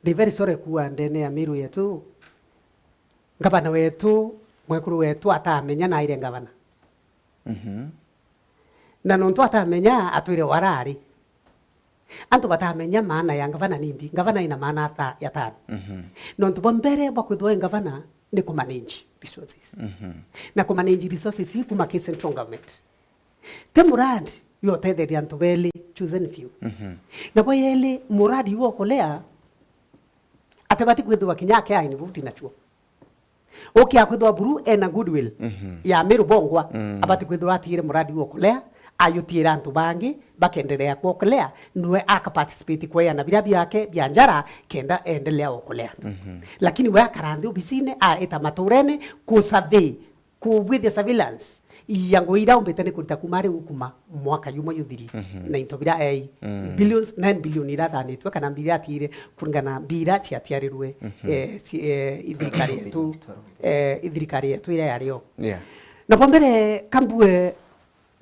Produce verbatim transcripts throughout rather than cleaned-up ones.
Ndi very sorry kuuga ndene ya Meru yetu, ngavana wetu, mwekuru wetu atamenya naire ngavana. Mhm. Na nontu atamenya, atwire warari. Antu batamenya maana ya ngavana nimbi. Ngavana ina maana ata-, ya tano. Mhm. Nontu bwa mbere bwa kwithwa wi ngavana ni kumanage resources. Mhm. Na kumanage resources ii kuma ki central government. Ti muradi yotetheria antu beli, chosen few. Mhm. Na bwa yeli, muradi iu okolea, atibati kwithirwa kinya akiaini buti nachuo. Ukia kwithirwa buru ena goodwill Mhm. ya Meru bongwa, Mm. abati kwithirwa atiire muradi iu okolea, ayutiira antu bangi, bakendelea kwokolea, nwe aka participate kweana biria biake bia njara, kenda endelea okolea antu. Mhm. Lakini we akara nthi obisine, aita maturene, ku survey, kubwithia surveillance ya ngugi iria umbite ni kurita kuma ari ukuma mwaka jumwe juthiri Mhm. na into biria ei Mm. billions, nine billion iria athanitue kana mbira atiire kuringana mbira ciatiarirwe Mhm. eh, ci- eh, ithirikari yetu eh, ithirikari yetu iria yario. Yeah. Na bwa mbere kambue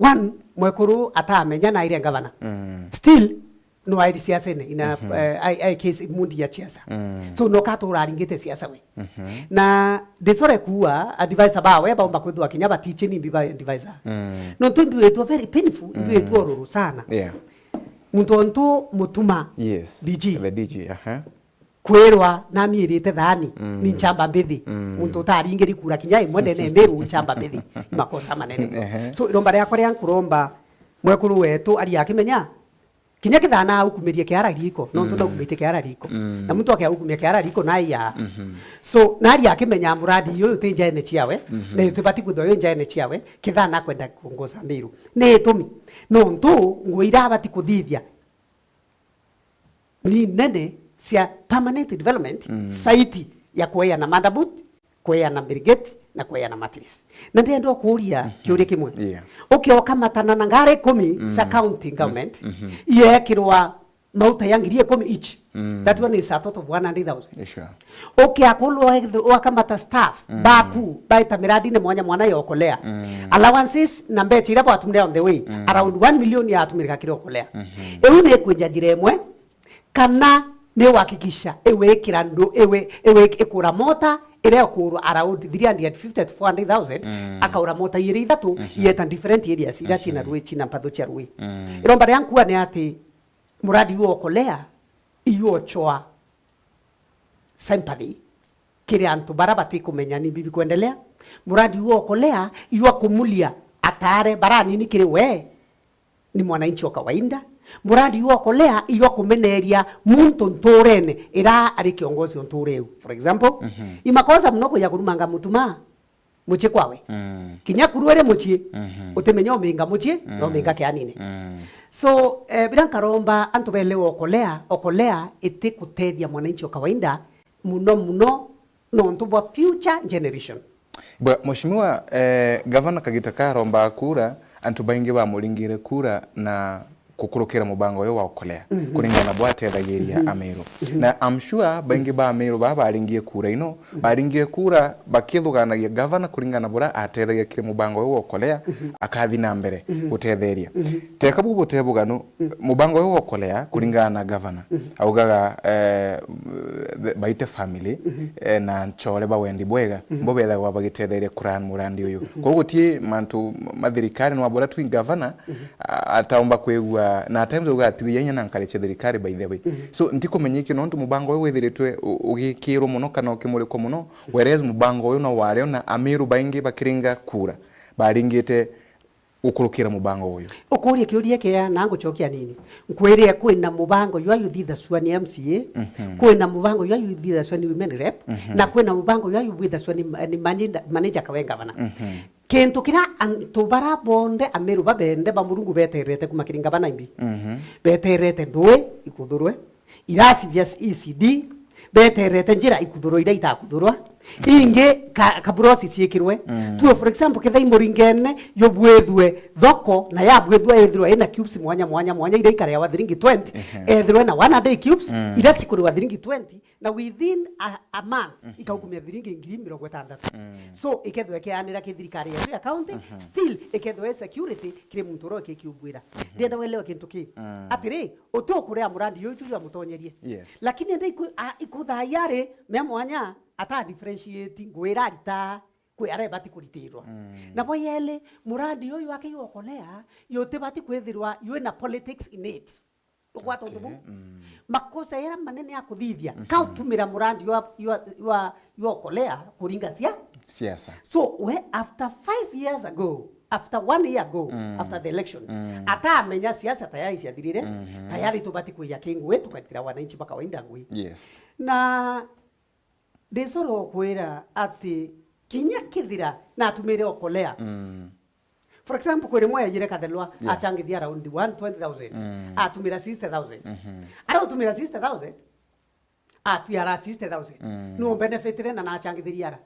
one mwekuru atamenya naire ngavana Mm. still no airi siasene ina Mhm. eh, ai, ai case mundi ya siasa. Mm. So no katura aringite siasa we. Mhm. Na ndisore kuwa advisor bawe baumba kwithwa kinya batiche nimbi ba advisor. Mm. No ntu imbi wetwa very painful, imbi Mm. wetwa ururu sana. Yeah. Muntu ontu mutuma Yes. D G. The D G, aha. Kwirwa namirite thani Mm. ni nchamba mbithi. Mm. Muntu utaringiri kura kinya imwe ndene mbiru nchamba mbithi. Makosa manene. Ehe. So iromba riakwa ria nkuromba mwekuru wetu ari akimenya kinya kithana aukumirie kiara riko, nontu Mm. ndaukumite kiara riko. Mm. Na muntu akia ukumia kiara riko na iya. Mhm. So, nari akimenya muradi uyu ti njene ciawe, Mhm. na tibati kwithwa yo njene ciawe, kithana akwenda kuongoza Meru. Ni itumi, nontu ngugi iria abati kuthithia ni nene cia permanent development, Mm. site ya kueana motherboard, kweana brigade na kweana mattress. Na ndenda kuuria Mhm. kiuria kimwe. Yeah. Ukiokamatana na ngari ikumi cia Mm. county government, Mhm. iekirwa mauta ya ngiri ikumi each. Mm. That one is a total of one hundred thousand. Yeah, sure. Ukiakulwa wakamata staff Mm. baku baita miradine mwanya mwana ya okolea. Mm. Allowances na mbecha iria bwatumire on the way, Mm. around one million yatumirika kiri okolea. Mhm. Iu ni kwinja njira imwe, kana ni uhakikisha iwikira ndu-, iwi-, iwi-, ikura mota iria ikurwa around three hundred fifty to four hundred thousand, Mm. akaura mota iri ithatu, Mhm. yeta different areas iria Mhm. cina rui, cina mpatho cia rui. Mm. Iromba ria nkua ni ati muradi uyu okolea, iyu ochoa sympathy kiri antu bara batikumenya ni bibi kwendelea. Muradi uyu okolea, iyu akumulia atare bara nini kiri we, ni mwananchi wa kawaida. Muradi iu okolea, iu akumeneria muntu nturene ira ari kiongozi o nture iu. For example, Mhm. imakosa muno kuja kurumanga mutuma mucii kwawe. Mm. Kinya kuru iri mucii, Mhm. utimenya uminga mucii, na Mm. uminga kianine. Mm. So, eh, bira nkaromba antu belewe okolea, okolea iti kutethia mwananchi wa kawaida, muno muno nontu bwa future generation. Bwa, Mheshimiwa, eh, gavana kagita karomba kura, antu baingi bamuringire kura na kukurukira mubango uyu wa okolea, Mhm. kuringana na bwatethagiria Mhm. Ameru. Mhm. Na I'm sure baingi ba Ameru baa baringie kura ino, Mhm. baringie kura bakithuganagia gavana kuringana na buria atethagia kiri mubango uyu wa okolea, Mhm. akathi na mbere Mhm. gutetheria. Mhm. Teka bu bute buganu, Mm. mubango uyu wa okolea kuringana na gavana, Mhm. augaga, eh, the, baite family, Mhm. eh, na nchore ba wendi bwega, Mhm. bo bethagwa bagitetheria kuran murandi uyu. Mhm. Koguo guti mantu ma thirikari, no abura tu gavana, Mhm. a-, ataumba kwigua, na at times augaga ati inya na nkari cia thirikari by the way. Mhm. So, ntikumenya iki nontu mubango uyu withiritwe u-, ugikirwo muno kana ukimurikwo muno, whereas mubango uyu no wario na Ameru baingi bakiringa kura, baringite gukurukira mubango uyu? Ukuria kiuria kia na ngucokia nini. Nkwiria kwina mubango jwa yuthithacua ni M C A, Mhm. kwina mubango jwa yuthithacua ni women rep, Mhm. na kwina mubango jwa yuthithacua ni, ni manager, manager kawe gavana. Mhm. Kintu kiria antu bara bonthe Ameru babende ba Murungu beterete kuma kiri ngavana imbi. Mhm. Beterete ndui ikuthurwe, irasi bia E C D, beterete njira ikuthurwa iria itakuthurwa, Ingi ka, kabura uciciikirwe. Mm. Tuwe, for example, kethira i Muringene yubwithue thoko, na yabwithua ithirwa ina cubes mwanya, mwanya, mwanya, iria ikareawa thiringi twenty, ehe, ethirwe na one hundred cubes, mm, iria cikuriwa thiringi twenty, na within a, a month, mhm, ikaukumia thiringi ngiri mirongo itantatu. Mm. So, ikethirwa ikianira ki thirikari yetu ya county, mhm, still ikethirwa i security kiri muntu uria ukikiubwira. Mhm. Ndienda welewe kintu ki. Mm. Atiri, uti ukurea murandi uyu juu amutonyerie. Yes. Lakini ende iku-, a, ikuthaia ri, mea mwanya, ata differentiate ngugi iria arita kwi aria ibati kuritirwa. Mm. Nabo yeli, murandi uyu wake yu Okolea, yutibati kwithirwa yuna politics in it. Ugwata untu buu? Okay. Mm. Makosa yaria manene ya kuthithia, mhm, ka utumira murandi ywa, ywa, ywa, ywa Okolea kuringa sia-, siasa. So, we, after five years ago, after one year ago, mm, after the election, mm, atamenya siasa tayari ciathirire, mhm, tayari tubati kwiya ki ngugi, tukaritira wananchi ba kawaida ngugi. Yes. Na ndicoro kwira ati kinya kethira natumire Okolea. Mm. For example, kwi rimwe yayire Kathelwa, yeah, achangithia around one twenty thousand. Mm. Atumira sixty thousand. Mhm. Ara utumira sixty thousand, atwi ara sixty thousand. Mm. Nu benefitire na nachangithiria ara?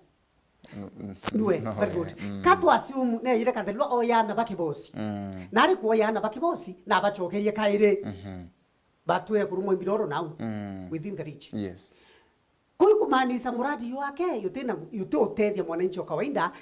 Mm, mm. Nue, no, very good. Yeah. Mm. Ka tu assume neyire Kathelwa oya ana ba kibosi. Mm. Na ari kuoya ana ba kibosi, na abacokerie kairi. Mhm. Batwire kurumwa mbiroro nau, mm, within the reach. Yes. Kuu kumaanisha muradi yake yutina, yuti utethia mwananchi wa kawaida,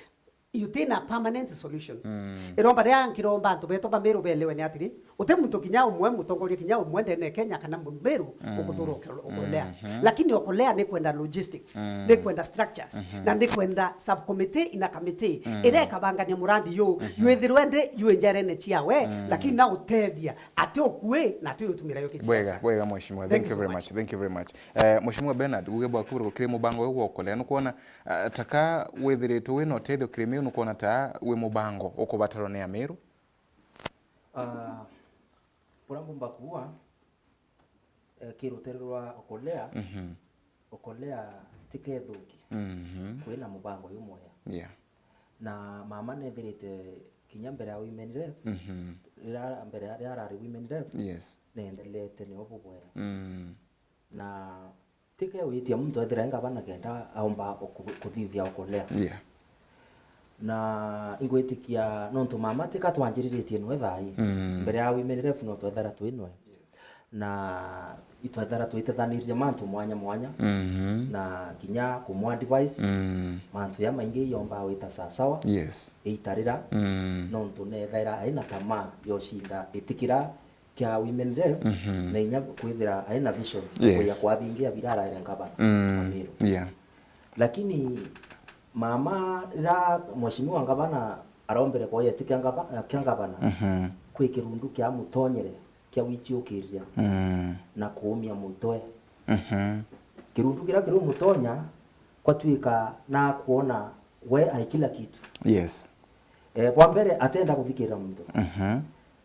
yutina permanent solution. Mm. Iromba ria nkiromba antu betu ba Meru belewe ni atiri, uti muntu kinya umwe, mutongoria kinya umwe ndene Kenya kana Meru, mm, ukuthura uke-, Okolea. Mhm. Lakini Okolea ni kwenda logistics, mm, ni kwenda structures, mhm, na ni kwenda subcommittee ina committee, mm, iria ikabangania muradi yu, mhm, yuithirwe ndi yu njerene ciawe, mm, lakini na utethia ati ukui na ati utumira yo kisiasa. Bwega, bwega, Mheshimiwa. Thank you very much. Thank you very much. Eh, Mheshimiwa Bernard, uge bwaku buri kiri mubango uyu gwa Okolea, nukwona, ah, taka withiritwe wina utethio kiri Meru, nukwona ta wi mubango ukubatarwa ni Ameru? Ah, uria mbumba kuuga, eh, ki rutere rwa Okolea, mhm, Okolea ti kethuki, mhm, kwina mubango uyu mwega. Yeah. Na mama nethirite kinya mbere ya women rep, mhm, riria mbere ya, riria arari women rep, yes, neendelete nio bubwega. Mm. Na ti ke witia muntu ethira e ngavana kenda aumba ku-, kuthithia Okolea. Yeah. Na ingwitikia nontu mama tika twanjiriritie nwe thaa ii. Mm. Mbere ya women rep no twethira twi nwe. Yes. Na itwethira twitethanirie mantu mwanya mwanya. Mhm. Na kinya kumu advice, mm, mantu ya maingi iyomba wita sawasawa. Yes. Iitarira. Mm. Nontu neethaira aina tamaa yocinda itikira kia women rep, mhm, na inya kwithira aina vision, yes, kuya kwa bingi abira araire ngavana, mm, wa Meru. Yeah. Lakini mama, rira mheshimiwa ngavana arombere kuoya iti kia ngava-, kia ngavana, mhm, kwi kirundu kia mutonyere kia wichiukiria, mm, na kuumia mutwe. Mhm. Kirundu kiria kiri mutonya, kwatuika na kuona we ai kila kitu. Yes. Eh, bwa mbere, atenda kuthikirira muntu. Mhm.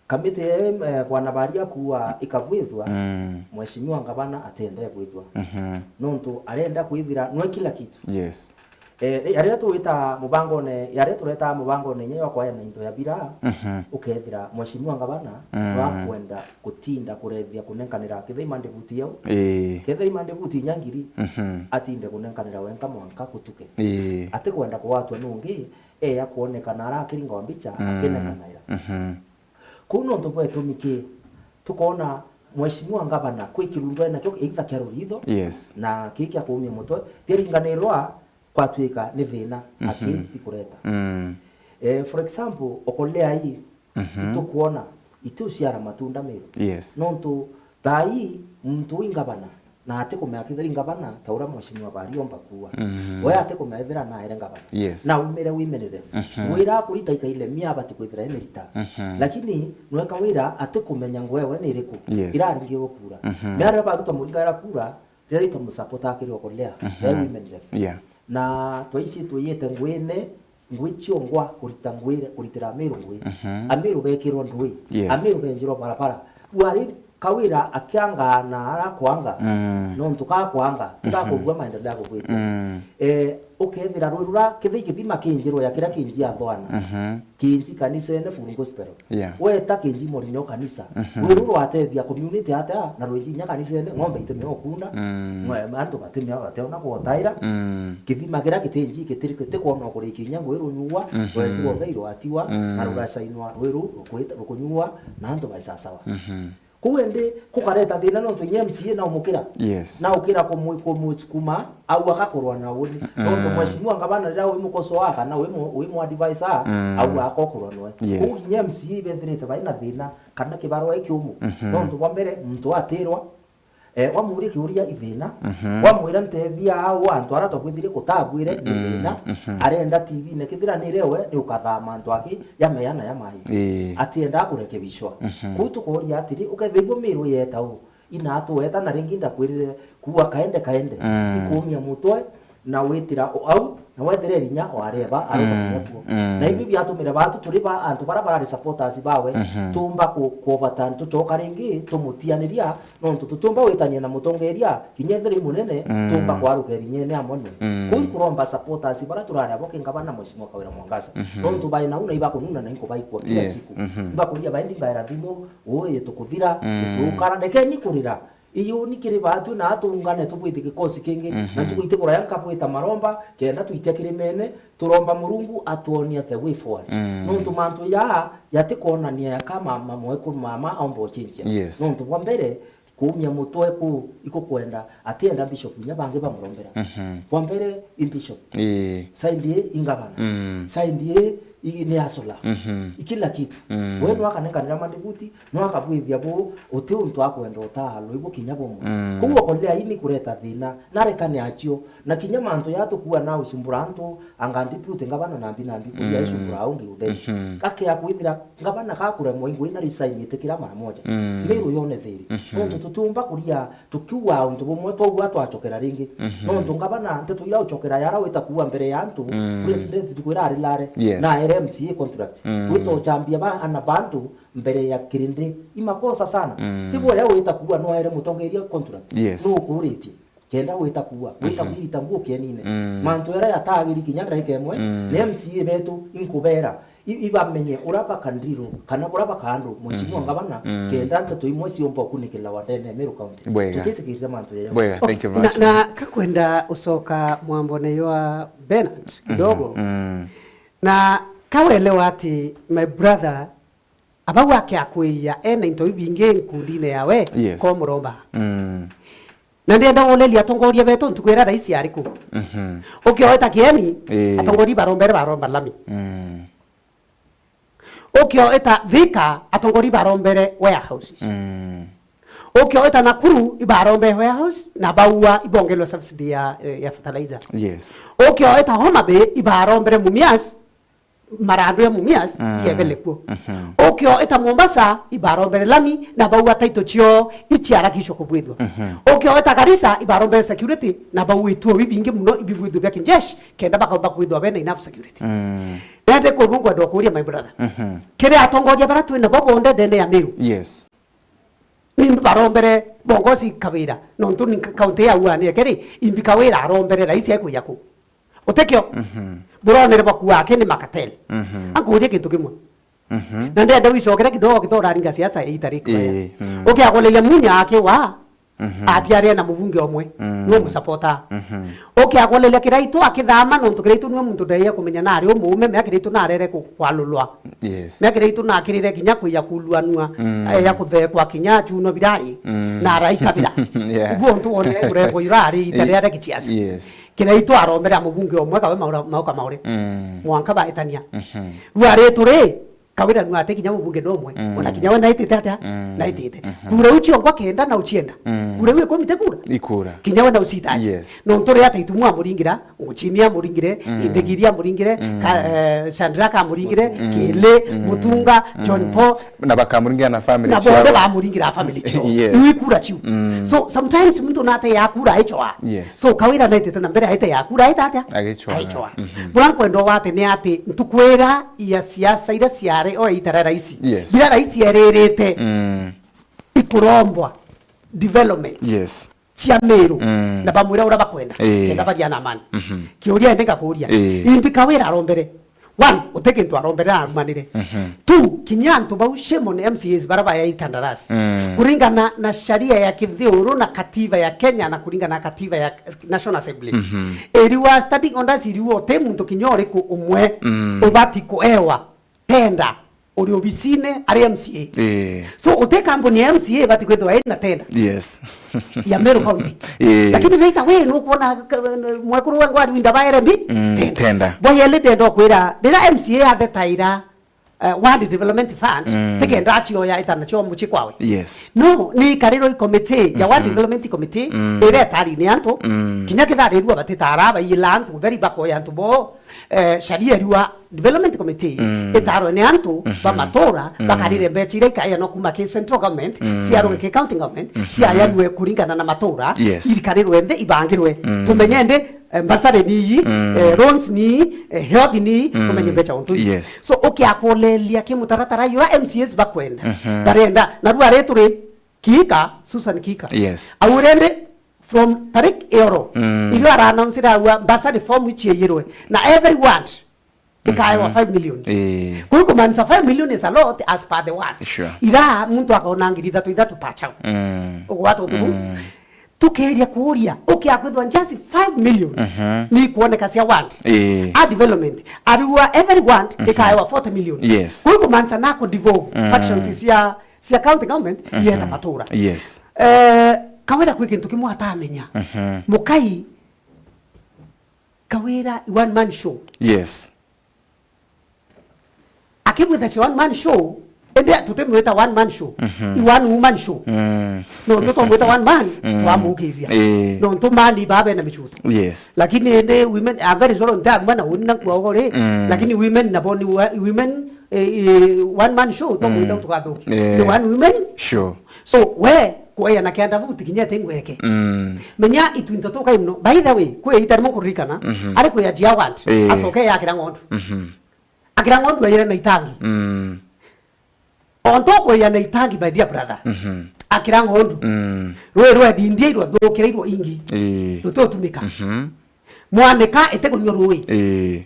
Kamiti ya, eh, bwana Baria kuwa ikabwithwa, mm, mheshimiwa ngavana atenda ebwithwa. Mhm. Nontu arenda kwithira nwe kila kitu. Yes. Eh, eh, aria tuwita mubangone, aria tureta mubangone inya ya kwayana into ya bira, mhm, ukethira mheshimiwa ngavana, mm, nwa kwenda gutinda kurethia kunenkanira kethira ima ndibuti yau. Ii. Kethira ima ndibuti inya ngiri, mhm, atinde kunenkanira wenka mwanka gutuke. Ii. Atikwenda kuwatwa nungi, eya kuonekana arakiringa mbicha, mm, akinekanaira. Mhm. Kuu nontu bwa itumi ki, tukona mheshimiwa ngavana kwi kirundu enakio either kia ruritho, yes, na kii kia kuumia mutwe, biaringanirwa kwatuika ni thina, mhm, aki bikureta. Mm. Eh, for example, Okolea ii, mhm, itukwona, itiuciara matunda Meru. Yes. Nontu thaa ii muntu wi ngavana, na atikumenya kethira i ngavana ta uria mheshimiwa Baria omba kuuga. Mhm. We atikumenya ethira naere ngavana. Yes. Na aumire women rep. Mhm. Wira akurita ikaile mia abati kwithira emirita. Mhm. Lakini nweka wira atikumenya ngugi ewe ni iriku. Yes. Iraringirwe kura. Mhm. Mia riria baruta muringa era kura, riria itamusapota akiri Okolea, mhm, e women rep. Yeah. Na twaisi twiyite nguine, ngui ciongwa kurita ngui, kuritira Amiru ngui. Mhm. Amiru bekirwa ndui. Yes. Amiru benjirwa barabara. Riu ari Kawira akianga na ara kwanga, mm, nontu ka kwanga, tiga, mhm, kugua maendeleo ya kugwita. Mm. Eh, ukethira rwi rura kithii kithima kinjirwa ya kiria kinji athwana. Mhm. Kinji kanisene Full Gospel. Yeah. Weta kinji morinyo kanisa. Mhm. Rwi ruru rwatethia community atia na rwinji inya kanisene, ng'ombe itimea ukunda, mm, ng'we-, antu batimea bateona gwotaira. Mm. Kithima kiria kitinji kitiri kitikwona kurikia inya ngui runyuwa, mhm, rwenji rwonthe irwatiwa, mm, na ruracainwa rwi ruru rukwita-, rukunyuwa na antu bai sasawa. Mhm. Kuu indi kukareta thina nontu inya M C A naumukira. Yes. Naukira kumu-, kumusukuma au agakorwa na uni. Mm. Nontu mheshimiwa ngavana riria wimukosoa kana wimu-, wimu advisor, mm, au akokorwa noe. Yes. Kuu inya M C A ibethirite bai na thina kana kibarua ikiumu. Mhm. Nontu bwa mbere muntu atirwa, eh, wamuria kiuria ithina, mhm, wamwira ntethia au antu ara twabwithire kutabwire ni, mm, thina, mhm, arenda T V-ine kithira ni rewe ni ukathama antu aki ya meana ya mai. Ii. Atiendaa kurekebishwa. Mhm. Kuu tukoria atiri, ukethirwa Miru yeta u, inatweta na ringi ndakwirire kuua kaende kaende. Mm. Ikumia mutwe na witira o au, na wethire rinya wareba, areba, mm, kinya tuo. Mm. Na ibi biatumire batu turi ba antu bara barari supporters bawe, mhm, tumba ku-, kuobata ntucoka ringi, tumutianiria, nontu tutumba witania na mutongeria, kinya ethira i munene, mm, tumba kwaruka irinyene amwe noe. Mm. Kuu nkuromba supporters bara turari abo kingavana Mheshimiwa Kawira Mwangaza. Mhm. Nontu bai nau na ibakununa na inkubaikua kila, yes, siku. Mhm. Ibakuria baindi mbaira thimu, uu itukuthira, mm, itukara, ndekeni kurira. Iyuni kiri batwi na atungane tubwite gikosi kingi, na, mhm, ntuku itikuraya nkabwita maromba, kenda twitia kirimene, turomba Murungu atwonia the way forward. Mm. Nontu mantu jaa jatikonania yaka ma-, ma-, mwekuru mama aomba ucinjia. Yes. Nontu bwa mbere, kuumia mutwe kuu ikukwenda, atienda bishop inya bangi bamurombera. Mhm. Bwa mbere, i bishop. Ii. Saindi i ngavana. Mm. Saindi i, i ni asula. Mhm. I kila kitu. Mm. We nwakanenganira mandibuti, nwakabwithia bu, uti untu akwenda utaalwa ibu kinya bumwe. Mm. Kuu okolea ini kureta thina, narekane acio, na kinya mantu ya tukua na ucumbura antu, anga deputy ngavana nambi nambi kuria, mm, icumbura ungi utheri. Mhm. Gakea kwithira ngavana kakuremwa ingwe na resign itikira mara moja. Mm. Miru yone thiri. Mhm. Nontu tutiumba kuria tukiuga untu bumwe twaugua twacokera ringi. Mhm. Nontu ngavana nteto ira ucokera yara wita kuua mbere ya antu, mm, president tukwira arilare, yes, na ere M C A contract. Mm. Wita uchambia ba ana bantu mbere ya kirindi. I makosa sana. Mm. Ti bwega wita kuua no ere mutongeria contract. Yes. No ukuritie. Kenda wita kuua, wita, mhm, kwirita nguo kienine. Mm. Mantu era yatagiri kinya ndaika imwe, mm, ni M C A betu inkubera. I-, ibamenye ura bakandirwo, kana bura bakaandwo, Mheshimiwa, mhm, Ngavana, mm, kenda nteto imwe ciomba ukunikirira wa ndene ya Meru County. Bwega. Tutitikirire mantu jaja. Bwega, okay, thank you very much. Na, na kakwenda ucoka mwambone ywa Bernard, mhm, kidogo. Mm. Na kawelewa ati, my brother, abau ake akwiya, ena into ibingi nkundine yawe, yes, komuromba. Mm. Na ndienda woneria atongoria betu ntuku iria rais ari ku. Mhm. Ukioeta Kieni, ii, atongoria barombere baromba lami. Mm. Ukioeta Thika, atongoria barombere warehouses. Mm. Ukioeta Nakuru, ibarombere warehouse, na baua ibongerwe subsidy ya, ya fertilizer. Yes. Ukioeta Homa Bay, ibarombere Mumias, marandu ya Mumias, mm, yebele kuo. Mhm. Ukioeta Mombasa, ibarombere lami, na baua title cio iciarakishwa kubwithwa. Mhm. Ukioeta Garissa, ibarombere security, na baua ituo bibingi muno ibibwithwa bia kijeshi, kenda bakaumba kwithwa bena enough security. Mm. Nende kuu ngwenda ukuria, my brother. Mhm. Kiri atongoria bara twina bo bonthe ndene ya Meru. Yes. Nimbi barombere Bongosi Kawira, nontu ni ka-, kaunti ya uani ekeri, imbi Kawira arombere rais ekuya ku. Utikio? Mhm. Buronere bakua ake ni makateli. Mhm. Ankurie kintu kimwe. Mhm. Na ndenda wicokere kidogo kitora ringa siasa ya itari kwaya. Ii, mm. Ukiagoleria Munya ake wa, mhm, atiaria na mubunge omwe, mm, niwe musapota. Mhm. Ukiagoleria Kiraitu akithama, nontu Kiraitu niwe muntu ndaia kumenya nari umuume, mea Kiraitu narere ku-, kwalulwa. Yes. Mea Kiraitu nakirire kinya kuya kuluanua, mm, eh, ya kuthekwa kinya chuno birari, mm, na araika bira. Yeah. Ibu untu wonire murego irari, ita ria reki siasa. Yes. Kiraitu arombere mubunge omwe kawe maura-, mauka maure. Mm. Mwanka baitania. Mhm. Rwari turi, Kawira nu ati kinya mubunge no umwe. Mm. Ona kinya we naitite atia? Mm. Naitite. Mhm. Kura iu ciongwa kenda na ucienda. Mm. Kura iu ikumi ti kura? Ikura. Kinya we na ucitaji. Yes. Nontu ria Taitu mwamuringira, Nguchini amuringire, mm, Indegiri amuringire, mm, ka-, eh, Shadrack amuringire, mm, Kili, mm, Mutunga, mm, John Paul. Na bakamuringira na family ciao. Na bonthe bamuringira family ciao. Yes. Iu ikura ciu. Mm. So, sometimes muntu nate ya kura aichoa. Yes. So, Kawira naitite na mbere aite ya kura aita atia? Agichoa. Aichoa. Mhm. Bura nkwenda ugwate ni ati, ntukwira ya siasa iria ciari o itara raisi. Yes. Bira raisi eririte. Mm. I-, kurombwa development Yes. cia Meru Mm. na bamwira uria bakwenda, Ii. kenda bagia na amani. Mhm. Kiuria indi ngakuria, Ii. imbi Kawira arombere? One, uti kintu arombere arumanire. Mhm. Two, kinya antu bau, shame on M C As bara baya ikandarasi. Mm. Kuringana na sharia ya kithiuru na katiba ya Kenya na kuringana na katiba ya National Assembly. Mhm. Iriwa standing orders iriwa uti muntu kinya uriku umwe Mm. ubati kuewa tenda uri obisine ari M C A. Ii. So, uti kambuni ya M C A ibati kwithirwa ina tenda Yes. ya Meru County. Ii. Lakini right away nukwona ka-, mwekuru we ngwari winda ba R M B, Mm, tenda. tenda. Boyeli ndenda kwira, riria M C A athetaira, eh, Ward Development Fund, Mm. tikenda acioya itana cio muci kwawe. Yes. No, ni ikariro i committee ya Ward Mhm. Development Committee, Mm. iria itarine antu, Mm. kinya kitharirua batitara, baiyila antu, very bakoya antu bo, eh, sharia iriwa Development Committee Mhm. itarwe ni antu ba Mhm. matura Mhm. bakarire mbecha iria ikaeanwa kuma ki central government, Mhm. ciarwe ki county government, Mhm. ciayanwe kuringana na matura, Yes. irikarirwe nthi ibangirwe. Mhm. Tumenye ndi, eh, mbasari ni ii, Mhm. eh, loans ni ii, eh, health ni ii, Mhm. tumenye mbecha untu ii. Yes. So, ukiakulelia ki mutaratara yura M C As bakwenda, Mhm. barenda, na rua ri turi Kiika, Susan Kiika. Yes. Au rendi from tarik ioro. Mm. Irio ara announce ra ua mbasari form ichieyirwe. Na every ward ikaewa Mhm. five million. Eh. Kuu kumaanisha five million is a lot as per the ward. Sure. Ira muntu akona ngiri ithatu ithatu per child. Mm. Ugwata utuku. Mm. Tukeria kuuria, ukiakwithwa just five million Mhm. ni kuoneka cia ward. Eh. A development. Ariwa every ward Mhm. ikaewa forty million. Yes. Kuu kumaanisha nako devolve Mm. functions cia cia county government Mhm. yeta matura. Yes. Eh, Kawira kwi kintu kimwe atamenya. Mhm. Mukai Kawira i one man show. Yes. Akimwitha cia one man show, indi tutimwita one man show. Mhm. I one woman show. Mm. Nontu twamwita one man, Mm. twamukiria. Eh. Nontu man iba bena michuto. Yes. Lakini indi women, I'm very sorry, ntarumwa na uni na kuogore. Mm. Lakini women nabo ni wa-, women eh, eh, one man show, to Mm. mwita tugathuki. Eh. Ni one women. Sure. So, we, kueana kianda vuti kinya ati ngweke. Mm. Menya itu into tukai muno. By the way, kwi ita rimo kuririkana, Mhm. ari kwi ajia ward, Eh. acoke yakira ng'ondu. Mhm. Akira ng'ondu ayire na itangi. Mm. Onto kueana itangi, my dear brother. Mhm. Akira ng'ondu. Mm. Rwi rwa dindia irwa thukira irwa ingi. Eh. Rututumika. Mhm. Mwanika ite kunywa rui. Eh.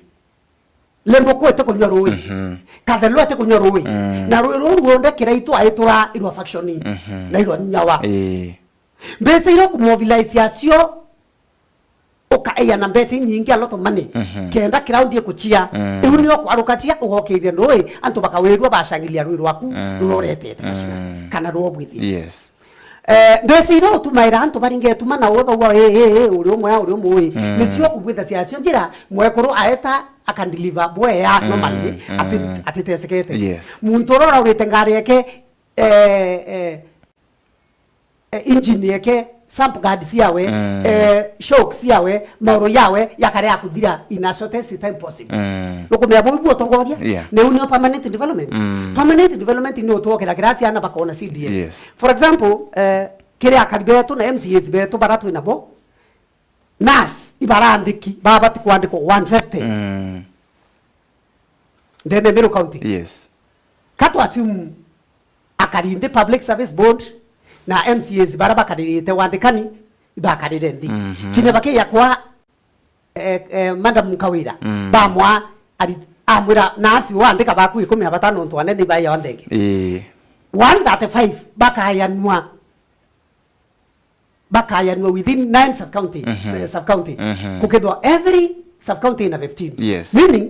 Lembo kwete kunywa rui. Mhm. Kathelo ate kunywa rui. Mm. Na rui ruu ruonde kiraitu aitura irwa faction. Mhm. Na irwa nyawa. Ii. Mbeca iria kumobilize acio, ukaeana mbeca inyingi, a lot of money. Mhm. Kenda crowd ikuchia. Mm. Iu nio kwaruka chia, ugokiria rui, antu bakawirua bashangilia rui rwaku, Mm. ruroretete mashina. Mm. Kana ruobwithi. Yes. Eh, mbeca iria utumaira antu baringe tuma na uwe bauga, "Ii, ii, ii, uri umwe, uri umwe, ii." Mm. Nicio ukugwitha ciacio njira, mwekuru aeta akandeliver bwea, Mm, normally, ati-, mm. atitesekete. Yes. Muntu uria uraurite ngari yake, eh, eh, eh, engine yake, sump guard ciawe, Mm. eh, shock ciawe, maoro yawe, yakare ya kuthira in a shortest time possible. Mm. Nukumenya buu ibu utongoria? Yeah. Niu nio permanent development. Mm. Permanent development ni utwokera kira ciana bakona C D F. Yes. For example, eh, kiri akari betu na M C As betu bara twi nabo, nurse ibarandiki, babati kwandikwa one fifty. Mm. Ndene Meru County. Yes. Ka twa assume akari nthi Public Service Board na M C As bara bakaririte wandikani, ibakarire nthi. Mhm. Kinya bakiya kwa eh, eh, Madam Kawira, Mm. bamwa ari-, amwira, "Nasi wandika baku ikumi na batano ntu anene ibaya onthenge." Ii. One thirty-five bakayanwa, bakayanwa within nine sub-county, Mhm. s-, sub-county. Mhm. Kukethwa every sub-county ina fifteen. Yes. Meaning,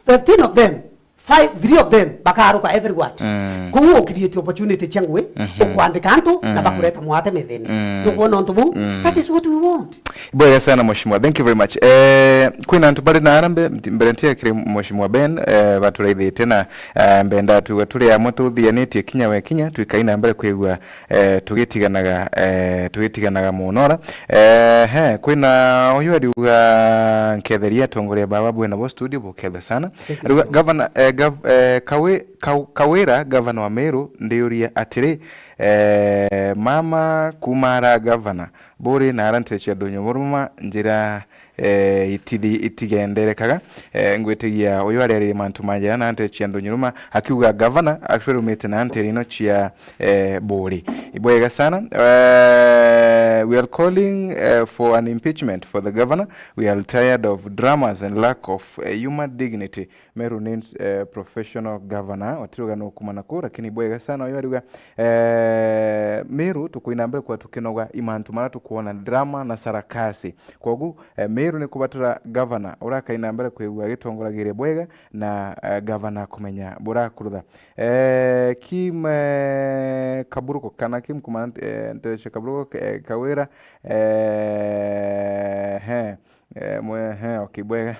fifteen of them, five, three of them bakaruka every ward. Mm. Kou u create opportunity cia ngui, Mhm. ukwandika antu na Mm. bakureta mwate methene. Mm. Nukwona untu buu? Mm. That is what we want. Bwega sana, Mheshimiwa. Thank you very much. Eh, kwina antu bari na arambe, mti-, mbere ntia kiri Mheshimiwa Ben, eh, baturaithite na, eh, mbenda tuga turi amwe tuthianitie kinya we kinya, twikai na mbere kwigua eh, tugitiganaga, eh, tugitiganaga muno ra. Eh, he, kwina uyu ariuga, "Nketheria atongoria baba bwina bo studio, bukethe sana." Thank you. Ariuga, so much. Gavana, eh, gav-, eh, Kawi-, Kaw-, Kawira, gavana wa Meru, ndiuria atiri, eh, mama kuma ara gavana, buri na arantire cia ndunyu muruma njira eh, itili-, itigenderekaga. Eh, ngwitigia uyu ariaririe mantu ma njara na nte cia Ndunyuruma, akiuga gavana actually umite na ntere ino cia, eh, Buri. Ibwega sana. Eh, we are calling, eh, for an impeachment for the governor. We are tired of dramas and lack of, eh, human dignity. Meru needs, eh, professional governor. Watiruga no kumana ku, lakini bwega sana uyu ariuga, eh, Meru tukuina mbere kwa tukinoga imantu mara tukuona drama na sarakasi. Kogu, eh, Meru ni kubatara gavana urakaina mbere kwigua agitongoragiria bwega na, eh, gavana kumenya burakurutha. Eh, Kim, eh, Kaburuko kana Kim kumana, eh, ntereche Kaburuko, eh, Kawira, eh, he. Eh, mwe-, he, okay, bwega,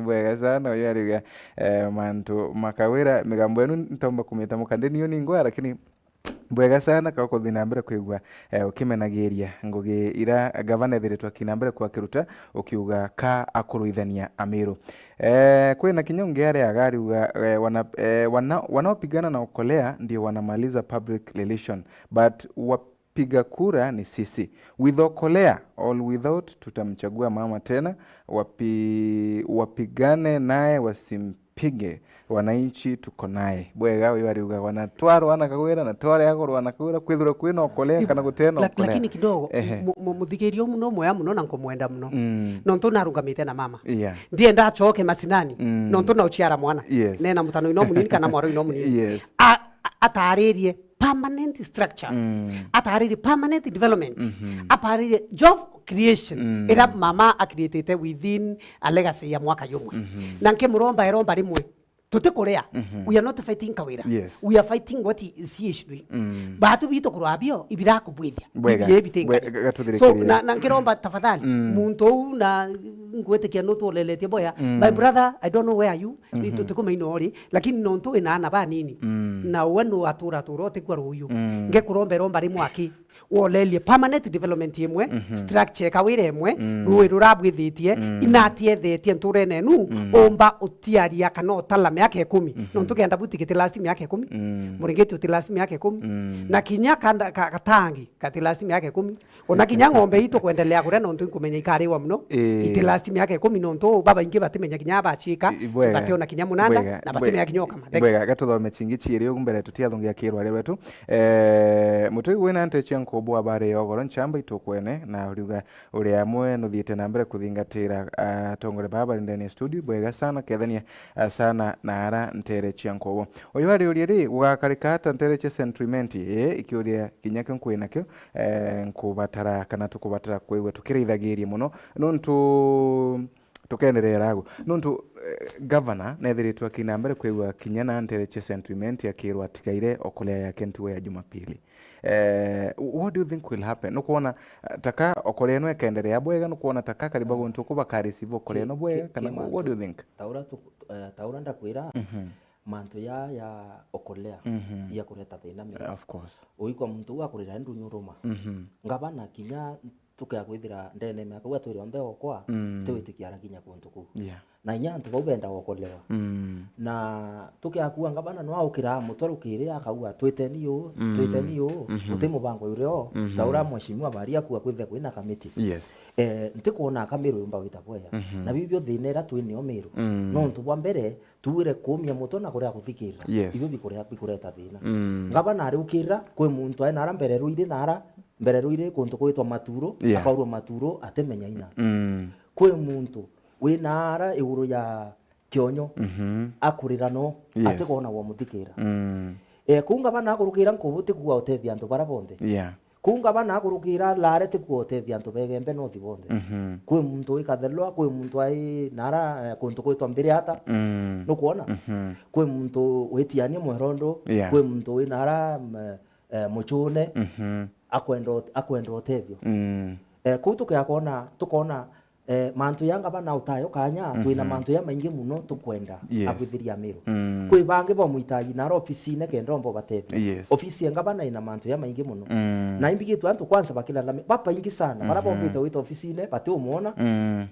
bwega sana. Uyu ariuga, eh, mantu makawira, migambo yenu ntomba kumita mukande niyo ningwa, lakini bwega sana ka ukuthi na mbere kwigua, eh, ukimenagiria ngugi ira gavana ethiritwe akina mbere kwakiruta, ukiuga ka akuruithania Amiru. Eh, kwina kinya ungi aria agariuga, eh, wana-, eh, wana-, wanaopigana na Okolea ndio wanamaliza public relation, but wa piga kura ni sisi. With Okolea or without, tutamchagua mama tena. Wapi-, wapigane naye, wasimpige, wananchi tuko naye. Bwega, uyu ariuga, wana twarwa na Kagwira na twareagwa rwa na Kagwira, kwithirwa kwina Okolea kana gutena Okolea. Lakini kidogo, ehe, mu-, mu-, muthikiria uyu no mwega muno na nkumwenda muno. Mm. Nontu narungamite na mama. Yeah. Ndienda acoke macinani. Mm. Nontu na uciara mwana. Yes. Nena mutano ino munini kana mwaro ino munini. Yes. A-, a-, ataririe permanent structure. Mm. Ataririe permanent development. Mhm. Ataririe job creation. Mm. Ira mama acreatete within a legacy ya mwaka yumwe. Mhm. Na nkimuromba iromba rimwe. Tutikuria. Mhm. We are not fighting Kawira. Yes. We are fighting what he, she is doing. Mm. Batu bitu kurwa bio, ibirakubwithia. Bwega. Ibiye bitingania. Bwe-, ga-, gatuthirikirie. So, na, na nkiromba tafadhali, mm, muntu uu na ngwitikia no tuoleletie boya. Mm. My brother, I don't know where are you. Mhm. Ni tutikumaina uri. Lakini nontu wina ana banini, mm, na we nu atura tura utikua ruyu. Mm. Ngekuromba iromba rimwe aki, wolelie permanent development imwe, mhm, structure ya Kawira imwe, mm, rui rurabwithitie, mm, inatiethetie nturene nu, mm, umba utiaria kana utala miaka ikumi. Mhm. Nontu kenda buti giti last miaka ikumi, mm, muringiti uti last miaka ikumi, mm, na kinya kanda-, ka-, gatangi gati last miaka ikumi. Ona kinya ng'ombe itu kwendelea kuria nontu inkumenya ikariwa muno. Ii. Iti last miaka ikumi nontu babaingi batimenya kinya abacika, i-, i-, bwega, bationa kinya munanda, bwega, na batimenya bwe-, kinya ukama. Bwega, gatuthome chingi chiiri ugu mbere tutiathungia kirwari rwetu. Eh, mutwi wina nte cia nkubu abari ya ugoro nchamba itukwene na uriuga uri amwe nuthiite na mbere kuthingatira, ah, atongore baba bari ndani ya studio. Bwega sana, kethania, ah, sana na ara ntere cia nkubu. Uyu ariuria ri, gugakarika ata ntere cia Saint Clement? Ii, ikiuria kinya kio nkwinakio. Eh, nkubatara kana tukubatara kwigua tukirithagiria muno, nontu tukendereera agu. Nontu, eh, gavana nethiritwe akina mbere kwigua kinya na ntere cia Saint Clement akirwa atigaire Okolea yake ntugo ya Jumapili. Eh, what do you think will happen? Nukwona, eh, taka Okolea ino ikenderea bwega? Nukwona taka kariba guntu ku bakareceive Okolea ino bwega? Kana what do you think? Taura tu-, eh, taura ndakwira, mhm, mantu ya, ya Okolea, mhm, ya kureta thina mira. Of course. Uikwa muntu uu akurira ndunyuruma. Mhm. Ngavana kinya tukea kwithira ndene miaka uu atwire onthe okwa, mm, tiwitikia arakinya kuntu kuu. Yeah. Na inya antu bau benda okolewa. Mm. Na tukea kuua ngavana no aukiraa mutwe rukiri akauga, "Twiteni uu, mm, twiteni uu, mhm, uti mubango uri o." Mhm. Ta uria mheshimiwa bari akua kwithire kwina kamiti. Yes. Eh, ntikwona aka Miru yumba gwita bwega. Mhm. Na biu bio thina iria twinio Miru. Mm. Nontu bwa mbere, tuwire kuumia mutwe na kuria kuthikirira. Yes. Ibio bikuria-, bikureta thina. Mm. Ngavana ariukirira, kwi muntu ae nara mbere rwiri nara, mbere rwiri kuntu kwitwa Maturo, yeah, akaurwa Maturo, atimenya ina. Mm. Kwi muntu wi nara iguru ya Kionyo, mhm, akurira no, yes, atikona wamuthikira. Mm. Eh, kuu ngavana akurukira nkubu tikuga utethia antu bara bonthe. Yeah. Kuu ngavana akurukira Lare tikuga utethia antu begembe nothi bonthe. Mhm. Kwi muntu wi Kathelwa, kwi muntu ai nara, eh, kuntu kwitwa Mbiriata. Mm. Nukwona? Mhm. Kwi muntu witiania Mwerondo, yeah, kwi muntu wi nara, mm, eh, Muchune, mhm, akwenda ut-, akwenda utethio. Mm. Eh, kuu tukea kwona, tukona Eh, mantu ya ngavana utayo kanya, twina, mhm, mantu ya maingi muno tukwenda, yes, akwithiria Miru. Mm. Kwi bangi bo muitaji naro ofisine kenda omba ubatethia. Yes. Ofisi ya ngavana ina mantu ya maingi muno. Mm. Na imbigitwe antu kwanza bakilalami-, babaingi sana. Bara, mhm, bombite wita ofisine, bati umwona. Mm.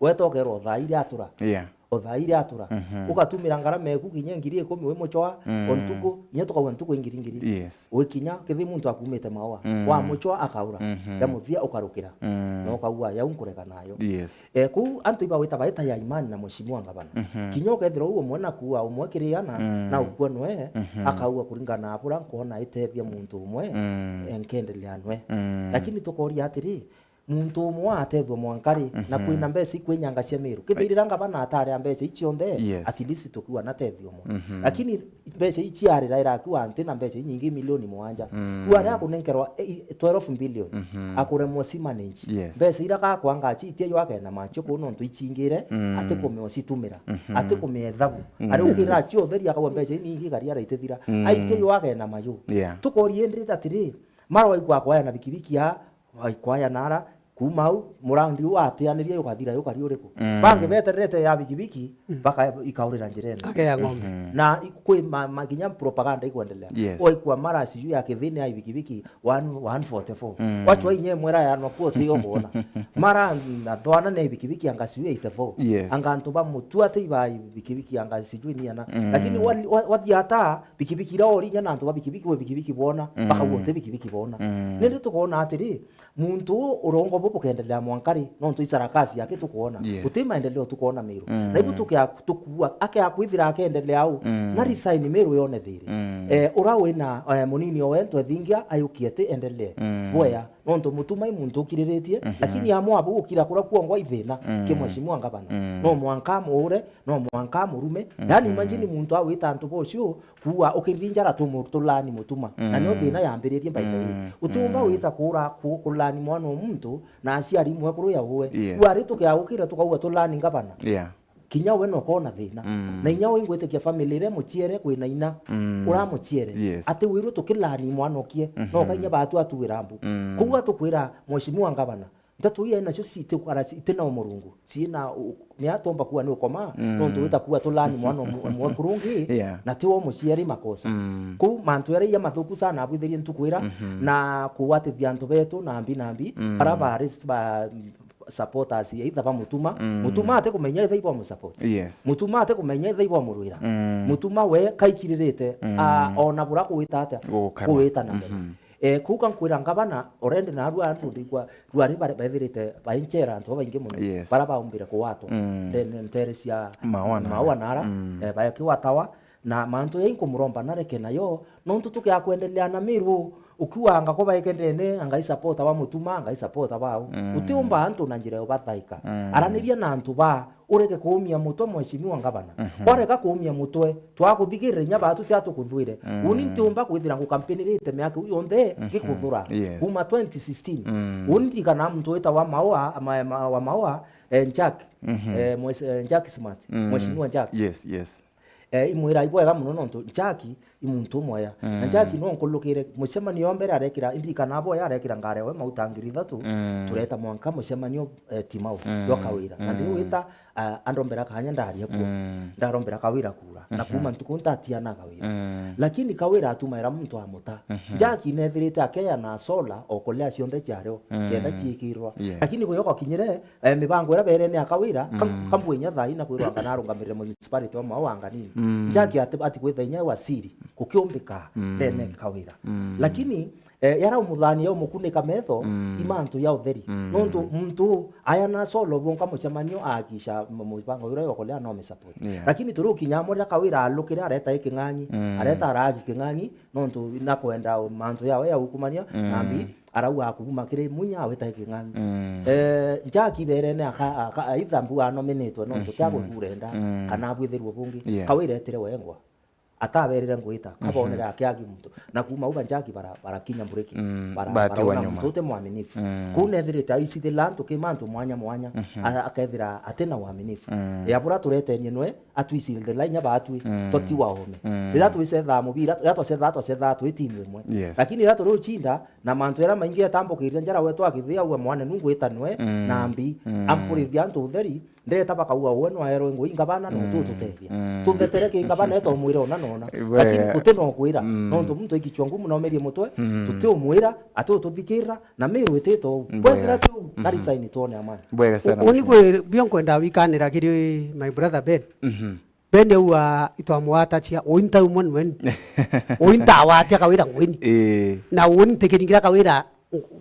Weta ukerwa thaa iria atura. Yeah. o thaa iria atura. Mhm. Ugatumira ngarama eku kinya ngiri ikumi wi muchoa, Mm. o ntuku, inya tukauga ntuku ingiri ngiri. Yes. Wikinya, kithi muntu akumite maua, Mm. wa muchoa akaura, Mhm. ya muthia ukarukira. Mm. Na ukaua, yau nkureka nayo. Yes. Eh, kuu antu ibawita baita ya imani na mheshimiwa ngavana. Mhm. Kinya ukethirwa uu umwe na kuua umwe kiri ana, Mm. na ukua nwe, Mhm. akaua kuringana na bura nkwona itethia muntu umwe, Mm. eh, nkendelea nwe. Mm. Lakini tukoria atiri, muntu umwe atethua mwanka ri, na Mhm. kwina mbeca ikwinyanga cia Miru. Kethirira ngavana atari a mbeca ici cionthe, Yes. at least tukiwa na tethio umwe. Mhm. Lakini mbeca ici arira irakiwa nti na mbeca inyingi milioni mwanja. Mm. Kuaria akunenkerwa, eh, i-, twelve billion. Mhm. Akuremwa si manage. Yes. Mbeca ira gakwa ngachitia yo akena macho kuu nontu ichingire, Mm. ati kumeo citumira. Mhm. Ati kumia ethabu. Mm. Ari ukira acio utheri akauga mbeca inyingi gari araitithira. Mm. Aitia yo akena mayo. Yeah. Tukoria indi atiri, mara waigua kwaya na bikibiki ya, waigua ya nara, kuma au, murandi uu atianirie yukathira yukari uriku? Mm. Bangi betererete ya bikibiki, Mm. baka ikaurira njirene. Ake ya ng'ombe. Mhm. Na i-, kwi ma-, ma-, kinya propaganda ikwendelea. Yes. Waigua mara sijui ya kithini ya bikibiki, one, one forty-four. Mm. Wachwa inye mwera ya nwa kuo ti yo kuona. Mara na thwana ne bikibiki anga sijui eighty-four. Yes. Anga antu ba mutu ati iba bikibiki anga sijui ni ana. Mm. Lakini wa-, wa-, wathia ata, bikibiki ira orinya na antu ba bikibiki we bikibiki bona, Mm. baka guo ti bikibiki bona. Mm. Nindi tukona atiri, muntu uu urongo bu bukendelea mwanka ri, nontu isarakasi yake tukwona. Yes. Guti maendeleo tukwona Miru. Mm. Na ibu tukia-, tukua, akea kwithira akendelea au, Mm. na resign Miru yone thiri. Mm. Eh, ura wina, eh, munini owe ntwethingia ayukie ti endelee. Mm. Bwea, nontu mutuma i muntu ukiriritie, Mhm. lakini amwe abu gukira kura kuongwa ithina, Mm. ki mheshimiwa ngavana. Mm. No mwanka amuure, no mwanka amurume. Mhm. Yani imagine muntu awita antu bocio, kuua ukiririnjara tumu-, tulani mutuma. Na nio Mm. thina yambiririe by the way. Mm. Utiumba Mm. wita kura ku-, kulani mwana o muntu na aciari mwekuru ya uwe. Yes. Kuari tukiagukira tukauga tulani ngavana. Yeah. Kinya we no kona thina. Mm. Na inya we ngwitikia family ire muchiere kwina ina. Mm. Uramuchiere. Yes. Ati wirwe tukilani mwana okie. Mhm. No kainya batu atuwira mbu. Mm. Kuua tukwira mheshimiwa ngavana. Nteto iria nacio citi-, ara-, itina o Murungu. Ciina u-, ni atomba kuwa ni ukoma, Mm. nontu wita kuwa tulani mwana umwe, umwe kurungi, Yeah. na ti wo muciari makosa. Mm. Kuu mantu jaria iya mathuku sana abwithirie ntuku ira, Mhm. na kugwatithia antu betu na mbi na mbi, Mm. bara bari s-, ba, supporters either ba Mutuma. Mm. Mutuma ati kumenya either ibo mu support. Yes. Mutuma ati kumenya either ibo murwira. Mm. Mutuma we kaikiririte, Mm. a, ona bura kuwita atia? Gukama. Kuwita na mbere. Mhm. Eh, kuu ka nkwira ngavana, already narua antu ndikwa, rua ri bare-, bethirite bainchera antu babaingi mono, Yes. bara baumbire kuwatwa. Mm. Then ntere cia Maua na Maua ara. na ara, Mm. eh, bakiwatawa, na mantu yai nkumuromba nareke nayo, nontu tukia kwendelea na Miru, ukiuga anga ko baike ndene, anga i supporter ba Mutuma, anga i supporter bau. Mm. Utiumba antu na njira ya ubathaika. Mm. Araniria na antu ba, ureke kuumia mutwe mheshimiwa ngavana. Mhm. Warega kuumia mutwe, twakuthigirire inya batu tia tukuthwire. Mm. Uni ntiumba kwithira ngukampinirite miaka iu yonthe Mhm. ngikuthura. Yes. Kuma twenty sixteen. Mm. Uni ndirikana muntu witagwa Maua, ma-, ma-, wa Maua, eh, Jack. Mhm. Eh, mwes-, eh, Jack Smart. Mm. Mheshimiwa Jack. Yes, yes. Eh, imwira ibwega mono nontu Jack i muntu umwega. Na Mm. Jack no nkulukire mucemanio wa mbere arekira, indirikana boya arekira ngari yawe mauta ngiri ithatu, Mm. tureta mwanka mucemanio, eh, Timau, Mm. jwa Kawira. Na Mm. ndiu wita, ah, andombera kanya ndaria kuo. Mm. Ndarombera Kawira kura. Na Mhm. kuma ntuku ntatiana Kawira. Mm. Lakini Kawira atumaira muntu amuta. Mhm. Jack nethirite akeya na sola o kulea cionthe ciario, Mm. kenda ciikirwa. Yeah. Lakini kuyo gwakinyire, eh, mibango iria berene ya Kawira, kam-, Mm. kambwe inya thaa ina kwirwa anga narungamirire municipality wa Maua anga nini. Mm. Jack ati, ati kwitha inya wasiri, kukiumbika, Mm. ndene Kawira. Mm. Lakini, eh, yara umuthani ya umukunika metho, Mm. i mantu ya utheri. Mm. Nontu muntu aya na solo bwonka mucemanio akisha m-, mubango uria yokolea no me support. Yeah. Lakini turi ukinya amwe riria Kawira alukire areta iking'ang'i, Mm. areta aragi king'ang'i, nontu nakwenda mantu yawe ya ukumania, Mm. nambi arauga akuguma kiri munya awita iking'ang'i. Mm. Eh, Jack berene aka, aka, either mbu anominitwe nontu Mhm. tia gukura enda, Mm. kana abwithirwe bungi. Yeah. Kawira etire wengwa. Ataberire ngwita, Mhm. kabonere akiagi muntu. Na kuma uga Jack bara-, barakinya mburiki. Mm. Bara-, Batiwa baraona nyuma. Muntu uti mwaminifu. Mm. Kuu nethirite aicithila antu ki mantu mwanya mwanya. Mhm. A-, akethira atina waminifu. Mm. Ya bura turetenie nwe, atwicithila inya batwi, Mm. twatiwa ome. Mm. Riria twicethaa mubira, riria twacethaa, twacethaa twi timu imwe. Yes. Lakini riria turi ucinda, na mantu jaria maingi jatambukiria njara wetu akithia uwe mwane nu ngwita nwe, Mm. nambi, Mm. ampurithia antu utheri, Ndeta bakauga, "Uwe nwaerwe ngui ngabana, no tu tutethia." Mm. Tuthetere ki ngabana, eta umwire ona nona. Bwega. Lakini guti no kwira. Mm. Nontu muntu aikichwa ngumu na umerie mutwe, mm, tuti umwira, ati ututhikirira, na miru itite uu. Bwega. Kwethira ti uu, na, mhm, resign twone amani. Bwega sana. Uni kwi bio nkwenda wikanira kiri my brother Ben. Mhm. Ben auga itwamwatachia, ui ntaumwa nweni. Ui ntawatia kawira ngweni. Ii. Na uni ntikiringira kawira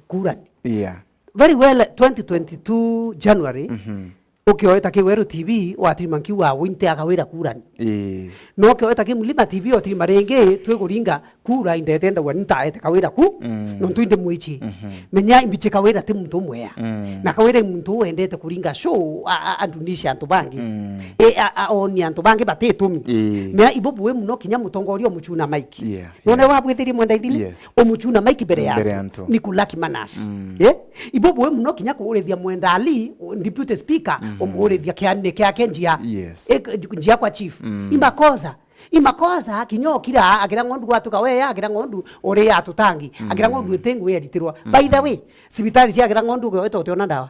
kurani. Yeah. Very well, twenty twenty-two January, mhm, ukioeta Kiweru T V, watirima nkiuga ui ntia kawira kurani. Ii. No ukioeta Kimulima T V, otirima ringi, twikuringa kura indete ndauga ni ntaete kawira ku, mm, nontu indi mwichi. Mhm. Menya imbichi kawira ti muntu umwea. Mm. Na kawira i muntu wendete kuringa show, a, a, andunisha antu bangi. Mm. E, a, a, onia antu bangi batitumi. Ii. Mea ibo bui muno kinya mutongoria umuchuna maiki. Yeah, none, yeah, wabwithirie mwenda ithili? Yes. Umuchuna maiki mbere ya antu. Mbere ya antu. Ni kulaki manas. Mm. Eh? Ibo bui muno kinya kuurithia mwenda Ali, u-, deputy speaker, mm, umuurithia kiani kiake njia. Yes. E, k-, njia kwa chief. Mm. Imakosa. Imakosa, kinya okira, akira ng'ondu gwatuka weya, akira ng'ondu uri atutangi, akira ng'ondu, mm, iti ngui eritirwa. Mm. By the way, cibitari cia akira ng'ondu ukiweta utiona ndawa.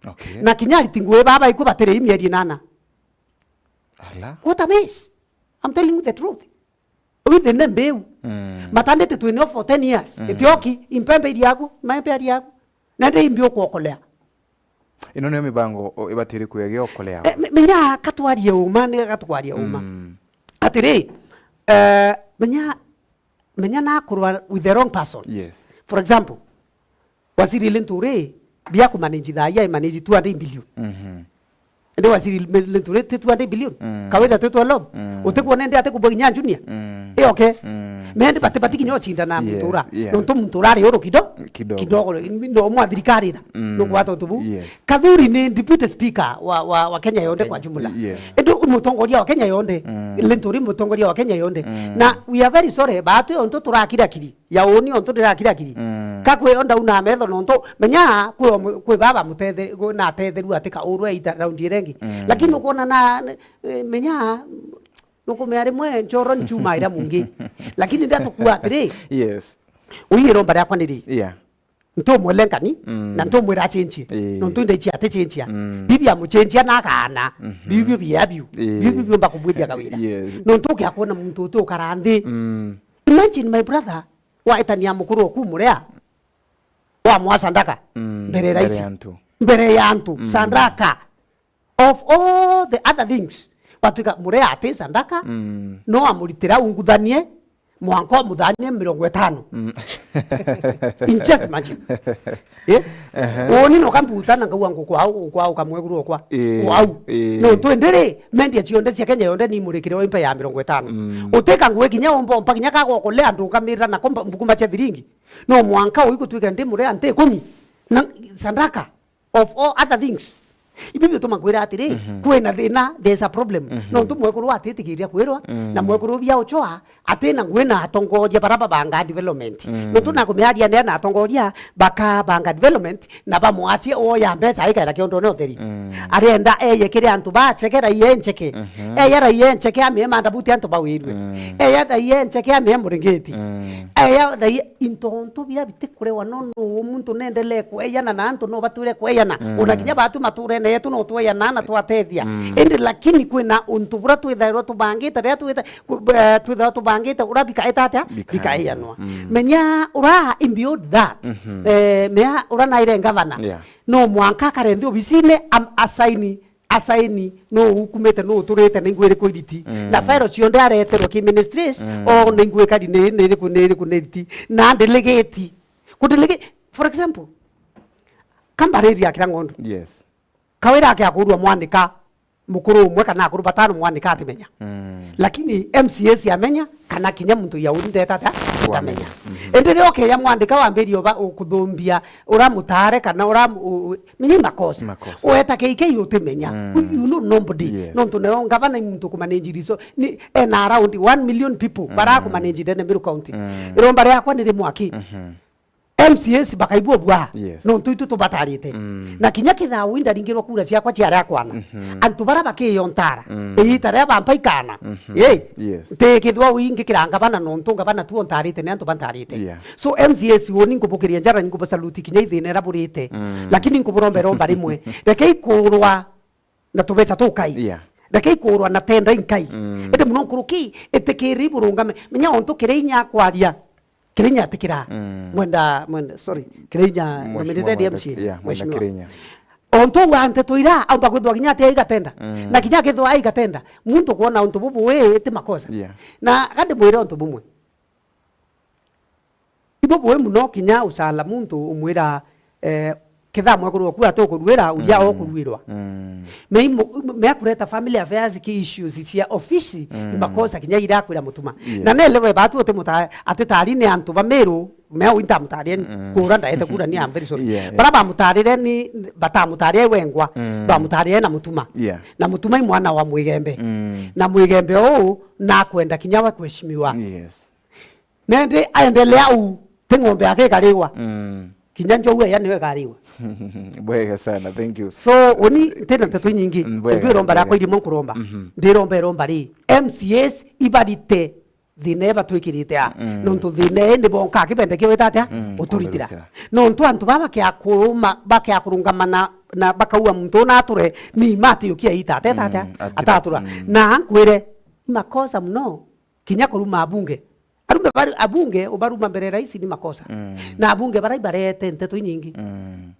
Okay. Na kinya ariti ngui baba iku batiri mieri inana. Ala. What a mess. I'm telling you the truth. Within them mbeu. Mm. Matandite twinio for ten years. Mm. Itioki, impembe iriagu, maembe ariagu. Nende imbi ukuokolea. Ino niyo mibango o, ibatiri kwia giokolea. Eh, me-, menya katwarie uma, ni gatwarie uma. Mm. Atiri, eh, menya, menya nakurwa with the wrong person. Yes. For example, Waziri Linturi, bia kumanage thaa ii, manage two hundred billion. Mhm. Indi Waziri Linturi ti two hundred billion. Mm. Kawira ti twelve. Mm. Utikuona indi ati kubwa kinya junior? Mm. Ii, okay. Mm. Mendi bati, bati kinya ucindana na, yes, muntu ura. Yeah. Nontu muntu ura ari uru kido-, kidogo, kidogo. No mwa thirikari ira. Mm. Nugwata untu buu. Yes. Kathuri ni deputy speaker wa, wa, wa Kenya yonthe kwa jumla. Yes. Indi u mutongoria wa Kenya yonthe. Mm. Linturi mutongoria wa Kenya yonthe. Mm. Na we are very sorry, baatwi ontu turakirakiri. Ya uni ontu ndirakirakiri. Mm. Kakwi o ndauna metho nontu, menya kwi o mu-, kwi baba mutethe-, gu-, natetheru ati ka urwe ita raundi iria ingi. Mm. Lakini ukwona na, na, eh, menya, nukumea rimwe nchoro nchumaira mungi. Lakini ndatukua atiri, yes, ui iromba riakwa ni ri? Yeah. Ntumwelengani, mm, na ntumwira achenjie. Eh. Nontu ndaichia atichenjia. Mm. Bibi amuchenjia na akaana. Mhm. Bibi biabiu. Eh. Bibi biumba kubwithia kawira. Yes. Nontu ukia kwona muntu uti ukara nthi. Mm. Imagine, my brother, waetania mukuru oku murea, wamwa sandaka, mm, mbere ya raisi, mbere ya antu. Mbere ya antu, mm, sandaka. Of all the other things, watwika murea ati sandaka, mm, no amuritira unguthanie, mwanka umuthanie mirongo itano. Mm. In just imagine. Eh? Ehe. Uni no kambuta na ngauga ngukwau, ngukwau kamweguru okwa. Eh, wau. Eh. No twendere, media cionthe cia Kenya yonthe ni imurikire o impe ya mirongo itano. Mm. Utika ngui kinya umba umpa kinya kagokolea ndungamira na komba mbukuma cia thiringi. No mwanka uyu gutwika ndi murea nti ikumi. Na sandaka of all other things. Ibi bituma kwira atiri, mhm, kwina thina, there's a problem. Mhm. Nontu mwekuru atitikiria kwirwa, mm, na mwekuru bia uchoa, atina ngui na atongoria bara babanga development. Mm. Nontu nakumiaria nea na atongoria bakabanga development, na bamwachie oya mbeca aikaira kiondone utheri. Mm. Arenda eye kiri antu bacheke raia encheke. Mhm. Eya raia encheke amie mandabuti antu bawirwe. Mm. Eya raia encheke amie muringiti. Mm. Eya raia into ontu bia bitikurewa no, no muntu nendelee kweyana na antu no batwire kweyana. Mm. Ona kinya batu maturene yetu no tweyana na twatethia. Mm. Indi lakini kwina untu bura twithairwa tubangite, riria twitha-, ku-, eh, twithairwa tubangite ura bikaeta atia? Bikaeyanwa. Bikaeyanwa. Mm. Menya ura in beyond that. Mhm. Eh, mea ura naire ngavana. Yeah. No mwanka akare nthi obisine am-, asaini, asaini, no ukumite, no uturite, ni ngwiri ku iriti. Mm. Na file cionthe areterwe ki ministries, mm, o ni ngwikari ni, ni iriku, ni iriku, ni iriti. Na ndelegate. Kudelegate, for example, Kambariri akira ng'ondu. Yes. Kawira ake akurua mwanika mukuru umwe kana akuru batano mwanika atimenya. Mm. Lakini M C As amenya kana kinya muntu ya uri ndeta ata atamenya. Mhm. Indi rio keya mwandika wambirie uba ukuthumbia ura mutare kana ura mu-, u-, u-, menya makosa. Makosa. Ueta K K utimenya. Mm. You know nobody. Yes. Nontu nayo ngavana i muntu kumanage riso. Ni ena around one million people, mm, bara kumanage ndene Meru County. Mm. Iromba riakwa ni rimwe aki. Mhm. M C As bakaigua bua. Yes. Nontu itu tubatarite. Mm. Na kinya kethira ui ndaringirwa kura ciakwa ciaria kwana. Mhm. Antu bara bakiyontara. Mm. Iita ria bampa ikana. Mhm. Ii. Yes. Nti kethirwa ui ngikira ngavana nontu ngavana tu ontarite ni antu bantarite. Yeah. So M C As uni nkubukiria njara, nkubusaluti kinya ithina ira burite. Mm. Lakini nkuburomba iromba rimwe. Rekei kurwa na tubeca tukai. Yeah. Reke ikuurwa na tenda inkai. Mm. Indi muno nkuruki, itikiri iburungame. Menya ontu kiri inya akwaria. Kiri inya atikira. Mm. Mwenda, mwenda, sorry. Kiri inya, Mheshimiwa nominated Mwenda, M C A, yeah, Mwenda Mheshimiwa. Kiri inya. Ontu wa nteto ira, aumba kwithwa kinya ati aigatenda. Mm. Na kinya akithwa aigatenda, muntu kwona untu bubu wi ti makosa. Yeah. Na kandi mwire untu bumwe. Ibo bui muno kinya ucala muntu umwira, eh, kethaa mwekuru waku atukuruira, uria Mm. okuruirwa. Mm. Mei mu-, mea kureta family affairs ki issues cia ofisi, Mm. ni makosa kinya ira akwira mutuma. Yes. Na nelewe batu uti muta-, ati tari ni antu ba Meru, mea uinta mutarie Mm. kura ndaete kura ni, I'm very sorry. Yeah, yeah. Bara bamutarire ni, batamutarie wengwa, Mm. bamutarire na mutuma. Yeah. Na mutuma i mwana wa Mwigembe. Mm. Na Mwigembe uu nakwenda kinya we kuheshimiwa. Yes. Nende aendelea u, ti ng'ombe yake ikariwa. Mm. Kinya njou eya niyo ikariwa. Bwega sana, thank you. So, uni ntina nteto inyingi. Mm, bwega, Ndio iromba bwega. Rakwa irimo nkuromba. Mhm. Ndiromba iromba ri. M C As ibarite thina ii batwikirite a. Mm. Nontu thina ii ni bonka kibende kiu wita atia? Mm, Uturitira. Kuthurutira. Nontu antu baba bakia kuruma, bakia kurungama na, na bakaua muntu una ature, ni mati ukia ita, ateta atia? Mm, atira. Atatura. Mm. Na nkwire, ni makosa muno. Kinya kuruma abunge. Arume bari, abunge ubaruma mbere ya rais ni makosa. Mm. Na abunge bara ibarete nteto inyingi. Mm.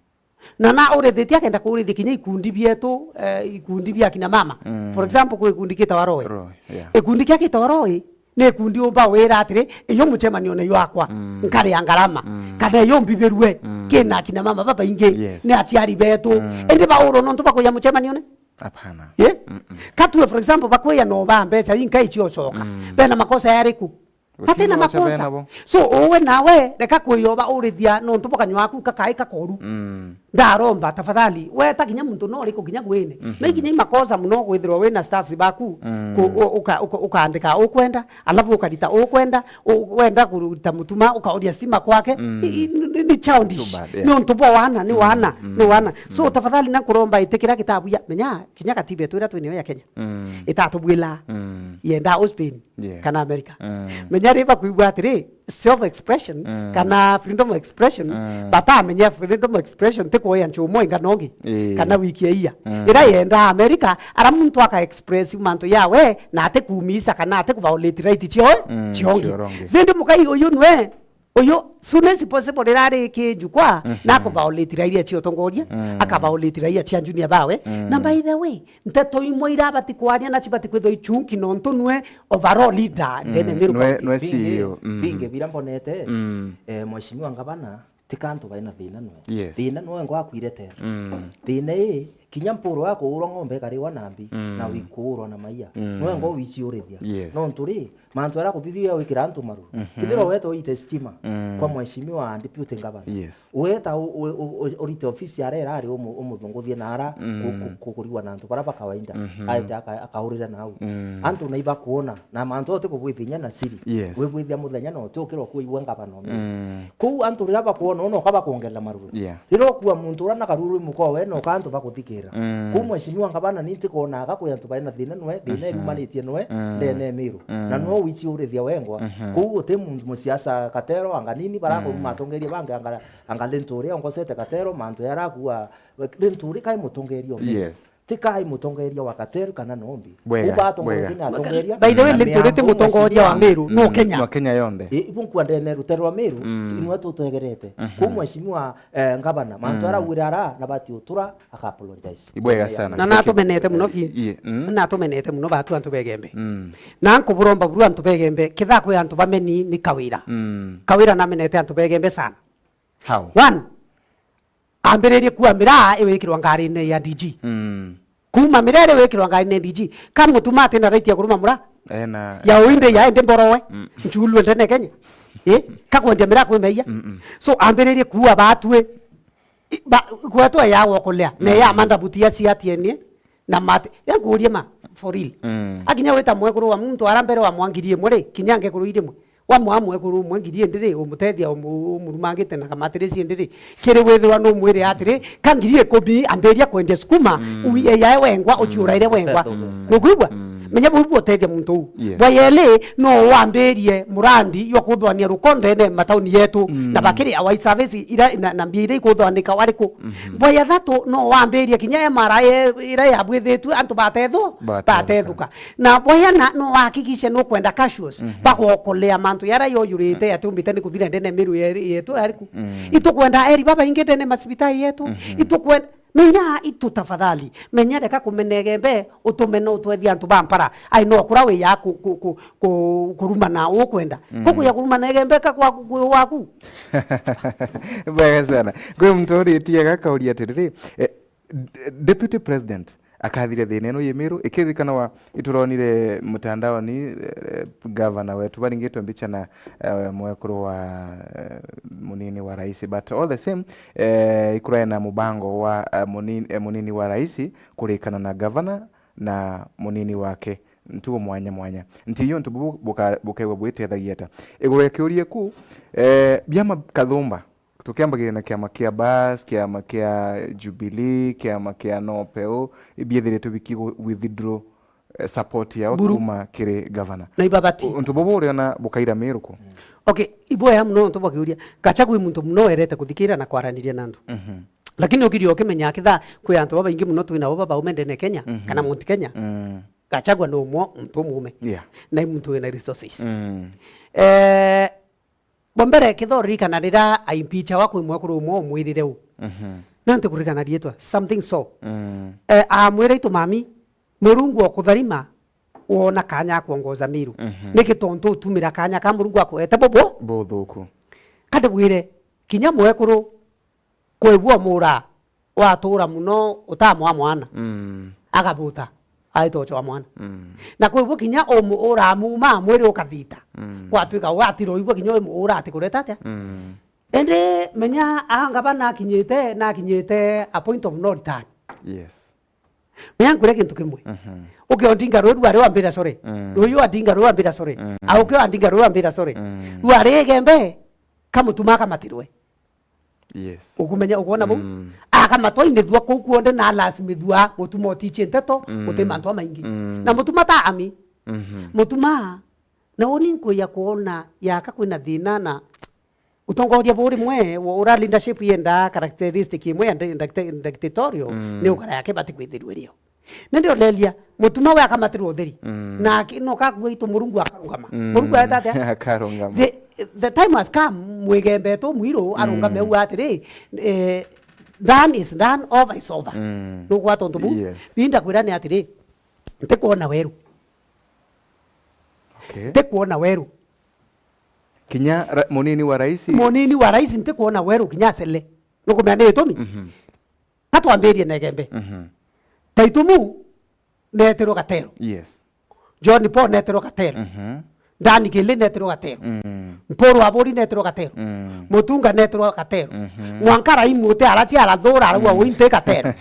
Na na urithitie akenda kuurithia kinya ikundi bietu, eh, ikundi bia kina mama. Mm. For example, kwi ikundi kitawa Roy. Roy, yeah. Ikundi kia kitawa Roy, ni ikundi umba wira atiri, iyo mucemanio ni yakwa, Mm. nkari ya ngarama, Mm. kana iyo mbibirue, Mm. kina kina mama babaingi, Yes. ni aciari betu. Mm. Indi baurwo nontu bakuya mucemanio ni? Hapana. Ye? Mm-mm. Katue, for example, bakwia no ba mbeca, inka icio coka. Mm. Bena makosa yariku? Gutiri Hatina makosa makosa. Benabo. So, uwe nawe, reka kwiyoba urithia nontu bukanywa aku kakai kakoru. Mm. Ndaromba, tafadhali, weta kinya muntu no uriku kinya gwine. Mhm. Na ikinya i makosa muno kwithirwa wina staffs baku, Mm. ku-, u-, uka-, uka-, ukaandika ukwenda, alafu ukarita ukwenda, u-, wenda kurita mutuma, ukauria stima kwake. Mm. I-, i-, ni, ni childish. Too bad, yeah. Ni untu bwa wana, ni Mm, wana, mm, ni wana. So, mm. Tafadhali na nkuromba itikira kitabu ya, menya, kinya katiba yetu iria twinayo ya Kenya. Mm. Itatubwila, Mm. yenda u Spain, Yeah. kana America. Mm. Menya ri bakwigua atiri, self expression, Mm. kana freedom of expression, Mm. batamenya freedom of expression ti kuoya nchumo ingana ungi, Ii. kana wiki ya iya. Mm. Ira yenda America, ara muntu aka express mantu yawe, na ati kuumisa kana ati ku violate right cio, Mm, ciongi. Ciongi. Zindi mukai uyu nwe, uyu, soon as possible rira ari ki njukwa, Mhm. na ku violate raia cia utongoria, Mm. aka violate raia cia junior bawe. Mm. Na by the way, nteto imwe irabati kwaria na cibati kwithwa ichunki nontu nwe overall leader, Mm. ndene Meru Nwe, County. nwe Bingi, C E O. Mm. bingi bira mbonete, Mm. eh, Mheshimiwa Ngavana, ti kantu baina thina nwe. Yes. Thina nwe ngo akwiretera. Mm. Thina ii, kinya mpuro ya kuurwa ng'ombe ikariwa na mbi, Mm. na wikuurwa na maia. Mm. Nwe ngo wiciurithia. Yes. Nontu ri, mantu aria kuthithia wikira antu maru. Mhm. Kithirwa wete uite stima Mm. kwa Mheshimiwa Deputy Governor. Yes. Weta u-, u-, u-, u-, urite ofisi aria irari umu-, umuthunguthie na ara Mm. ku-, ku-, kuguriwa na antu bara ba kawaida. Mhm. Aete aka-, akaurira nau. Mm. Antu na ibakuona, na mantu uti kubwithinya na siri. Yes. Wibwithia muthenya na uti ukirwa kuigua ngavana omi. Mm. Kuu antu riria bakuona, una uka bakuongerera maruru. Yeah. Riria ukua muntu uria na karuru imukowe, na uka antu bakuthikira. Mm. Kuu Mheshimiwa Ngavana ni ntikona aka kwi antu baina thina nwe, thina Mm-hmm. irumanitie nwe, Mm. ndene Miru. Mm. Na nwe wici urithia wengwa. Mm-hmm. Kuu uti muntu musiasa Katero anga nini, barakuruma Mm. atongeria bangi anga, anga Linturi ongosete Katero, mantu yarakua, Linturi kai mutongeria ombi. Yes. Tikai mutongeria wa Katero kana nombi. Bwega, Uba atongeria bwega. ni atongeria. By the way, na Linturi ti miango mutongoria wa Miru, no Mm. Kenya. No Kenya yonthe. I-, ibu nkua ndene rutere rwa Miru, Mm. inwe tutegerete. Mhm. Kuu Mheshimiwa, eh, Ngavana, mantu Mm. ara wira ara, na bati utura, aka apologize. Ibwega sana. Na Thank you. natumenete muno biu. Iye, mm. Natumenete muno batu antu begembe. Mm. Na nkuburomba buru antu begembe, kitha kwi antu bameni ni Kawira. Mm. Kawira namenete antu begembe sana. How? One, ambiririe kua miraa iwikirwa ngarine ya D G. Mm. Kuma miraa iri wikirwa ngarine ya D G. Ka mutuma ati na right ya kuruma muraa? Ena ya uinde ya ende mborowe. Mm. Nchulwe ndene Kenya. Eh? Ka kwendia miraa kwi meia. Mm-mm. So, ambiririe kua batue. I-, ba-, gwetwa ya wokolea. Na ya Mm. manda butia cia T N A. Na mate, ya nkuurie ma, for real. Mm. Akinya wita mwekuru wa muntu ara mbere wa mwangirie mwe ri, kinya ngekuru irimwe. Wa mwa mwekuru umwe ngiri indi ri, umutethia umu-, umurumangite na kamatirisi indi ri, kiri withirwa numwire atiri, ka ngiri ikumi ambiria kwendia sukuma, Mm. ui eyae wengwa, Mm. uciuraire wengwa. Mm. Nukwigua? Mm. Menya buu bwotethia muntu uu. Yes. Bwa yeli, no wambirie murandi jwa kuthwania ruko ndene matauni yetu, mm, na bakiri awai service ira, na, na mbia iria ikuthwanika wariku. Mhm. Bwa ya thatu, no wambirie kinya M R I ira yabwithitue antu batethu-, batethuka. Batethuka. Na bwa ya na, no wahakikishe nukwenda cashews, mhm, bagokolea mantu yara yoyurite, mm, yatumbite ni kuthira ndene miru ye-, yetu yariku. Mm. Itukwenda eri babaingi ndene masibitari yetu. Mhm. Itukwenda Menya itu tafadhali, menya reka kumena Igembe, utume no utwethia antu ba mpara. Ai no kura wi ya ku-, ku-, ku-, ku-, kurumana ukwenda. Mm. Kuku ya kurumana Igembe ka kwa ku-, waku. Bwega sana. Kwi muntu uritie agakauria atiriri, eh, D-, Deputy President akathire thina ino yi Miru, ikiririkanwa ituronire mutandaoni, eh, gavana wetu baringitwe mbicha na eh, mwekuru wa, eh, munini wa rais, but all the same, eh, ikuraya na mubango wa, eh, munini, eh, munini wa rais kurikana na gavana na munini wake, ntugo mwanya mwanya. Nti iyo ntu bubu buka-, bukaigua bwitethagia ata? Iguru ya kiuria ku, eh, biama kathumba, tukiambagiria na kiama kia Bas, kiama kia Jubilee, kiama kia Nopeu, ibiethiritwe biki withdraw eh, support yao Buru. Kuma kiri gavana. Na ibabati. U-, untu bubu uriona bukaira Miru ku? Okay, ibwea muno untu bwa kiuria. Gachagua i muntu muno werete kuthikira na kwaraniria na antu. Mhm. Lakini ukiria ukimenya kitha kwi antu babaingi muno twinabo babaume ndene Kenya, mhm, kana Mount Kenya. Mm. Gachagua ni umwe muntu umume. Yeah. Na i muntu wina resources. Mm. Eh, Bwa mbere, kethira uririkana riria aimpeachawa kwi mwekuru umwe umwirire u. Mhm. Nanti kuririkana riitwa, something so. Mm. Eh, amwira, "Itu mami, Murungu okutharima, wona kanya akwongoza Miru." Mhm. Niki tontu utumira kanya ka Murungu akuete bubu? Buthuku. Kande bwire, kinya mwekuru Kwibua muura watura muno utamwa mwana, mm, agabuta, aitochwa mwana. Mm. Na kwibua kinya umu-, uramuma mwiri ukathita. Mm. Gwatwika watiroigua kinya umu-, ura ati kureta atia? Mm. Indi menya anga ba nakinyite, nakinyite a point of no return. Yes. Menya nkwire kintu kimwe. Mhm. Uke Odinga rwi rwari wambira sorry. Mm. Ruyu Odinga rwi wambira sorry. Mm. Auke Odinga rwi wambira sorry. Mm. Rwari Igembe, kamutuma akamatirwe. Yes. Ukumenya, ukwona bau? Mm. Akamatwa imithua kuu kuonde na alas mithua, Mutuma utichie nteto, mm, guti mantu amaingi. Mm. Na Mutuma ta ami. Mhm. Mutuma, na uni nkuya kuona yaka kwina thina na utongoria buri mwe, wo-, ura leadership yenda characteristic imwe ya ndi-, dicta-, dictatorial, mm, ni ukara yake bati kwithirwe rio. Nindi ureria, Mutuma we akamatirwa utheri. Mm. Na aki-, no kakua itu Murungu akarungama. Mm. Murungu areta atia? Akarungama. The, the time has come, mwigembe tu mwiru arungame, mm, uga atiri, eh, done is done, over is over. Mm. Nugwa tontu buu, yes, biu ndakwira ni atiri, ntikwona weru. Okay. Ntikwona weru. Kinya ra-, munini wa rais? Munini wa rais ntikwona weru kinya acele. Nukumenya ni gitumi? Mhm. Ka twambirie na Igembe. Mhm. Taitumu neetirwe Gatero. Yes. John Paul neetirwe Gatero. Mhm. Dan Gili neetirwe Gatero. Mm. Mpuru Aburi neetirwe Gatero. Mm. Mutunga neetirwe Gatero. Mhm. Mwanka Raimu uti aracia arathura arauga, mm, ui nti Gatero.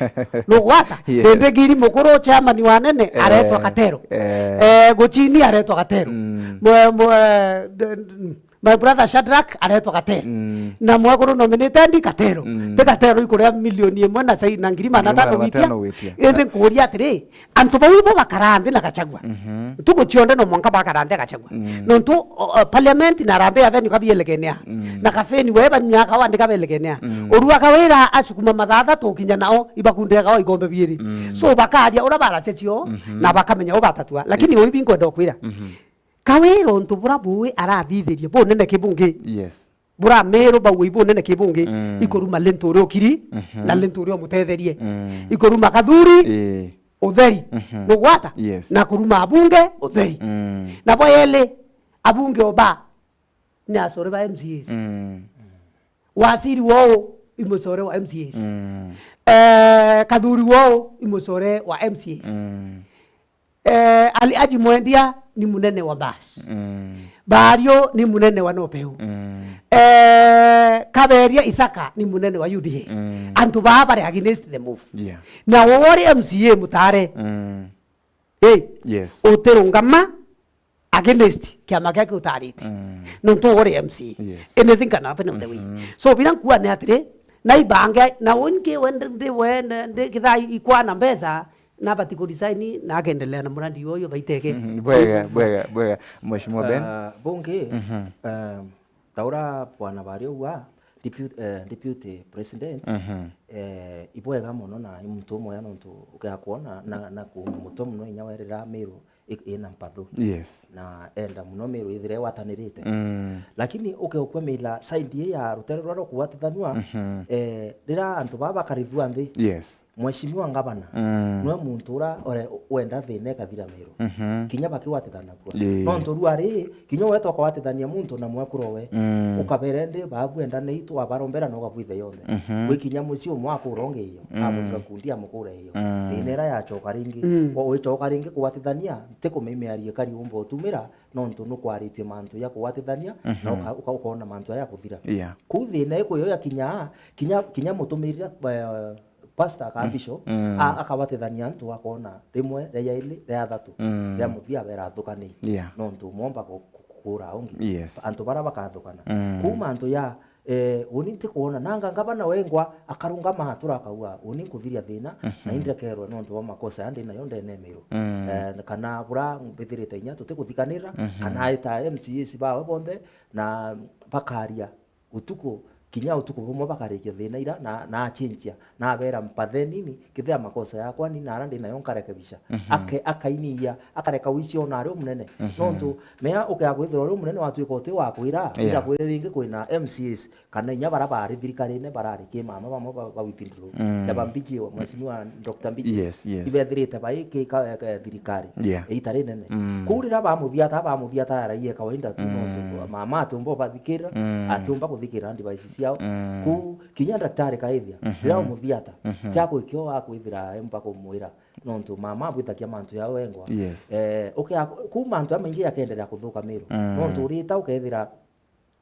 Nugwata? Yes. Rindi Giri Mukuru chairman wa nene, eh, aretwa Gatero. Eh. Eh, Guchini aretwa Gatero. Mm. Mwe-, mwe-, d-, d-, My brother Shadrack aretwa Gatero. Mm. Na mwekuru nominated Gatero. Mm. Ti Gatero ikuria milioni imwe na sai-, na ngiri magana atano gwitia. Magana atano gwitia. Indi nkuuria atiri, antu bau ibo bakara nthi na Gachagua. Mhm. Ntuku cionthe no mwanka bakara nthi na Gachagua. Mm. Nontu, o, o, parliament na Harambee ya venue kabielegenea. Mm. Na kafeni we banyua kawa ndi kabelegenea. Mm. Urua kawira asukuma mathaa athatu ukinya nao ibakundira kawa ikombe biiri. Mm. So bakaria ura barachecio, mhm, na bakamenya u batatua. Lakini, yes, ui binkwenda ukwira. Mhm. Kawira untu bura bui arathithirie bunene ki bungi. Yes. Bura Miru bau ui bunene ki bungi. Mm. Ikuruma Linturi ukiri, mhm, na Linturi umutetherie. Mm. Ikuruma Kathuri, ii, utheri. Mhm. Nugwata? Yes. Na kuruma abunge utheri. Mm. Na bo eli abunge oba ni acore ba M C As. Mm. Waziri wou i mucore wa M C As. Mm. Eh, Kathuri wou i mucore wa M C As. Mm. Eh, Ali Haji Mwendia ni munene wa Bas. Mm. Bario ni munene wa Nopeu. Mm. Eh, Kaberia Isaka ni munene wa U D A. Mm. Antu baa bari against the move. Yeah. Na wowe uri M C A mutare. Mm. Eh, yes, utirungama against kiama kia kiutarite. Mm. Nontu uri M C A. Yes. Anything can happen on the way. Mm-hmm. So, bila nkuwa ni atiri, na ibange, na unki we ndi, ndi we, ndi, ndi kithaa ikwana mbeca, nabati ku resign na akendelea na murandi uyu baiteke. Mhm, bwega, bwega, bwega. Mheshimiwa Ben. Ah, bungi, Mhm. eh, ta uria bwana bari ugwa, deputy, eh, deputy president, Mhm. eh, ibwega mono na i muntu umwe nontu ukeakwona na, na kuuma muto mono inya werira Miru i- ina mpathu. Yes. Na enda mono Miru ithire igwatanirite. Mm. Lakini ukeukua mila side ii ya rutere ruria rukugwatithanua, Mhm. eh, rira antu baa bakarithua nthi, Yes. Mheshimiwa Ngavana, Mm. nwe muntu uria ore- wenda thina ikathira Miru. Mhm. Kinya bakigwatithana kua. Ii. Nontu rua ri, kinya wetwa kwatithania muntu na mwekuru we, Mm. ukabere ndi babu enda ni itu abarombera na ukabwithe yonthe. Mhm. Gwi kinya mucii umwe akurongeio, Mm. amuruga kundi amukure iyo. Mm. Thina ira yacoka ringi, Mm. wa- uicoka ringi kugwatithania, ti kumimia rie kari umba utumira, nontu nukwaritie mantu ya kugwatithania, na Mhm. uka- uka- ukona mantu aya kuthira. Yeah. Kuu thina iku yo yakinya, kinya, kinya mutumirira, eh, pastor kana Mm. bishop, Mm. a- akawatithania antu akona rimwe, ria yaili, ria yathatu, Mm. ria muthia berathukani. Yeah. Nontu umwe omba ku- ku- kura ungi. Yes. Antu bara bakathukana. Mm. Kuu mantu ya, eh, uni ntikwona, nanga ngavana wengwa akarungama atura akauga, uni nkuthiria thina, na Mhm. indekerwe nontu bwa makosa ya ndi nayo ndene Miru. Mm. Eh, kana bura mbithirite inya tutikuthikanira, Mhm. kana aita M C As bawe bonthe, na bakaria utuku, kinya utuku bumwe bakarikia thina ira, na, na achinchia, na abera mpathe nini, kithia makosa yakwa ni nara ndi nayo nkarekebisha. Mhm. Ake-, akainiia, akareka wici ona ari umunene. Mhm. Nontu, mea ukea kwithirwa uri umunene watwika uti wa kwira, Yeah. inga kwire ringi kwina M C As, kana inya bara bari thirikarine barari ki mama bamwe ba, ba withdraw. Mm. Na ba Mbijiwa, Mheshimiwa Doctor Mbijiwa. Yes, yes. Ibethirite bai ki ka, ka, thirikari. Yeah. Iita rinene. Mm. Kuu riria bamuthiata, bamuthiata raia kawaida tu, Mm. nontu mama atiumba ubathikira, Mm. atiumba kuthikira advice ciao. Mm. Kuu kinya daktari kaithia, Mhm. riria umuthiata, Mhm. ti akwikio akwithira emba kumwira, nontu mama abwithagia mantu yao engwa. Yes. Eh, ukea-, kuu mantu jamaingi jakenderea kuthuka Miru. Mm. Nontu urita ukethira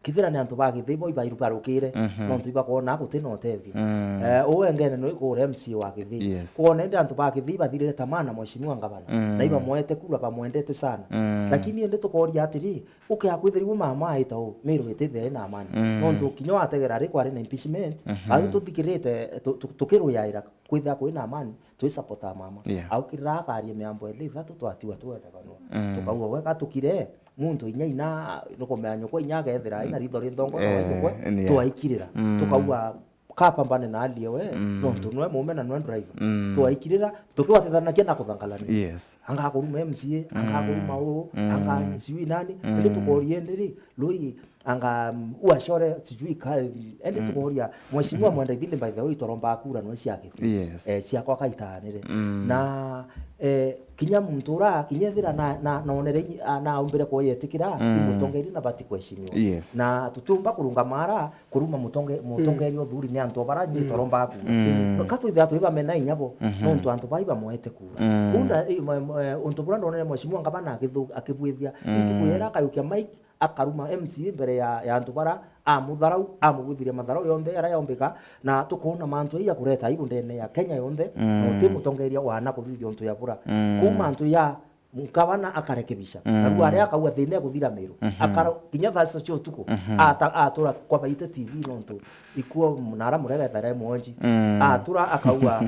kithira ni antu ba Githii bo ibairubarukire, Mhm. nontu ibakwona guti na utethio. Mm. Eh, uu engene no ikure M C A wa Githii. Yes. Kwona indi antu ba Githii bathirire tamaa na Mheshimiwa Ngavana. Mm. Na ibamwete kura, bamwendete sana. Mm. Lakini indi tukoria atiri, ukea kwithirwa mama aita uu, Miru itithia ina amani. Mm. Nontu kinya wategera ari kwari na impeachment, Mhm. bau tuthikirite, tu-, tu-, tukiruyaira kwithia kwina amani, twi support a mama. Yeah. Aukirira akaria miambo iri ithatu twatiwa twenda kanua. Mm. Tukauga, "Weka tukire, muntu inya ina, nukumenya nyukwa inya akethira ina ritho ri nthongo Eh, na waigukwe, yeah. twaikirira." Mm. Tukauga, "Kapambane na alie we, Mm. nontu nwe mume na nwe driver." Mm. Twaikirira, tukiwatithanagia na kuthangalania. Yes. Anga akuruma M C A, anga Mm. akuruma uu, Mm. anga sijui nani. Mm. Indi tukorie ndiri, lui, anga, mm, uachore, sijui ka, ende Mm. tukoria, Mheshimiwa Mm. Mwenda Ithili, by the way, twaromba kura nwe ciake. Yes. Eh, ciakwa kaitaanire. Mm. Na, eh, kinya muntu ura, kinya ethira na, na, naonere inyi-, a, naumbire kweyetikira, Mm. ni mutongeria na bati kuheshimiwa. Yes. Na tutiumba kurungama ara, kuruma mutonge-, mutongeria uthuri ni antu bara inyi Mm. twaromba kura. Mm. Ka twithira twibamena inya bo, Mhm. nontu antu bai bamwete kura. Mm. Kunda, eh, mwe-, mwe-, untu bura ndonere Mheshimiwa Ngavana akithu-, akibwithia, Mm. ntuku yera akayukia mic, akaruma M C A mbere ya, ya antu bara, amutharau, amugwithiria matharau yonthe aria yombika, na tukona mantu ai ya kureta aibu ndene ya Kenya yonthe, Mm. na uti mutongeria wana kuthithia untu ya bura. Mm. Kuu mantu ya ngavana akarekebisha. Mm. Na riu aria akauga thina ikuthira Miru. Mhm. Akara-, kinya thaa sita cia utuku, Mhm. ata-, atura kwa Baite T V nontu ikuo nara murega ethara e mwonji. Mm. Atura akauga,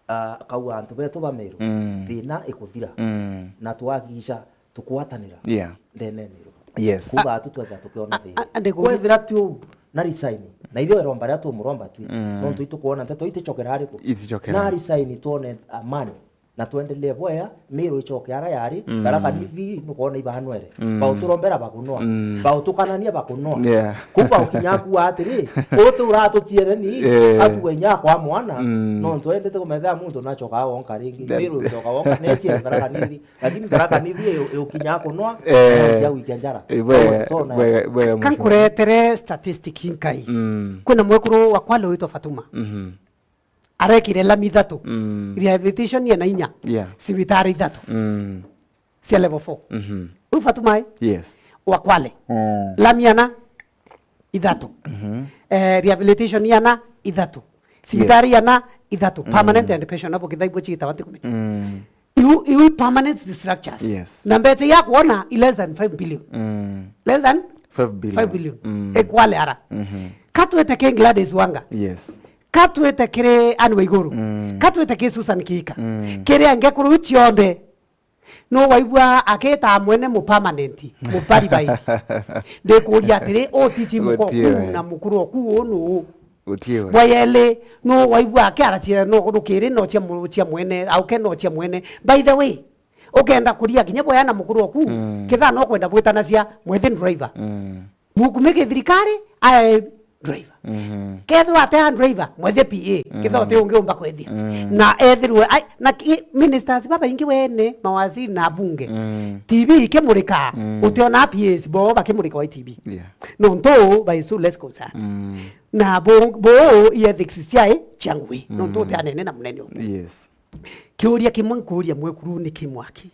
ah, akauga antu betu ba Miru, Mm. thina ikuthira. Mm. Na twagica tukwatanira Yeah. ndene Miru. Yes. Kuuga atu twetha tukiona thina. A-, a-, ndikuria. Kwethira ti uu, na resign. Na ithuĩ eromba ria tumuromba twi. Mm. Nontu itukwona nteto iticokera ariku. Iticokera. Na resign twone amani. Na twendelee bwea, Miru icoke ara yari, Mm. Tharaka Nithi nukwona ibanwere. Mm. Bauturombera bakunwa. Mm. Bautukanania bakunwa. Yeah. Kuu baukinya kuuga atiri, uti uratuciere ni, Eh. Atuwe inya kwa mwana, Mm. nontu endete kumethea muntu nacoka wonka ringi. That Miru icoka wonka, neciere Tharaka Nithi. Lakini Tharaka Nithi yu-, yukinya kunwa, Eh. Cia gwikia njara. Eh, bwe-, Tona bwe-, bwe-, Ka nkuretere statistic inkai. Mm. Kwina mwekuru wa Kwale witwa Fatuma. Mhm. Arekire lami ithatu. Mm. Rehabilitation ya na inya. Yeah. Cibitari ithatu. Mm. Cia level four. Mhm. Uyu Fatuma, eh? Yes. Wa Kwale. Mm. Lami ana ithatu. Mhm. Eh, rehabilitation ana ithatu. Cibitari ana ithatu. Mm. Permanent and pension, abo kithai bwo cigitawa ntikumenya. Mm. Iu, iu permanent structures. Yes. Na mbeca ya kuona i less than five billion. Mm. Less than five billion. Five billion. Mm. E Kwale ara. Mhm. Katwete ke Gladys Wanga. Yes. Katwite kiri Anne wa Iguru. Mm. Katwite kiri Susan Kihika. Mm. Kiri angekuru cionthe. No waigua akita mwene mu permanent, mu paribai. Ndikuria atiri, utichi muko Gutie we. Ku na mukuru oku uu nuu? Gutie we. Bwa yeli, no waigua akiara cia no rukiri no cia mu-, cia mwene, auke no cia mwene. By the way, ukenda kuria kinya bwaya na mukuru oku, mm, kitha no kwenda bwitanacia mwethi driver. Mm. Mukumi githirikari, ae driver. Mhm. Kethirwa atea driver, mwethe P A, mm, kethirwa uti ungi umba kwethia. Mm. Na ethirwe, ai, na ki-, ministers babaingi wene, mawaziri na bunge. Mm. T V ikimurika, mm, utiona P As bo bakimurika wa T V. Yeah. Nontu by so less concern. Mm. Na bo, bo i ethics ciae cia ngui. Nontu, mm, uti anene na munene uku. Yes. Kiuria kimwe nkuria mwekuru ni kimwaki.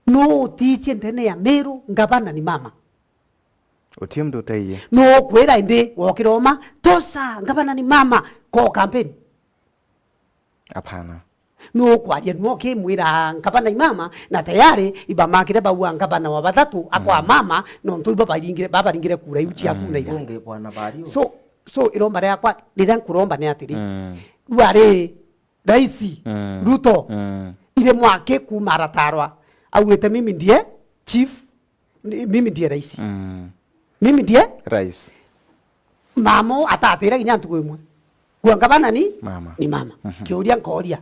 Nuu utiichie ndene ya Meru, ngavana ni mama? Utie mtu utaiye. Nuu ukwira indi wokira uma, tosa, ngavana ni mama, ko campaign? Hapana. Nuu ukwaria nuu ukimwira ngavana ni mama, na tayari ibamakire baua ngavana wa bathatu akwa, mm, mama, nontu ibo baringire, babaringire kura iu ciaku, mm, na ira. Bunge bwana Bario. So, so iromba riakwa riria nkuromba ni atiri, mm, rwari Raisi, mm, Ruto, mm, iri mwaki kuuma aratarwa, augite, "Mimi ndiye chief, ni-, mimi ndiye rais." Mm. Mimi ndiye? Rais. Mama atatire kinya ntuku imwe. Gua ngavana ni? Mama. Ni mama. Mhm. Kiuria nkoria.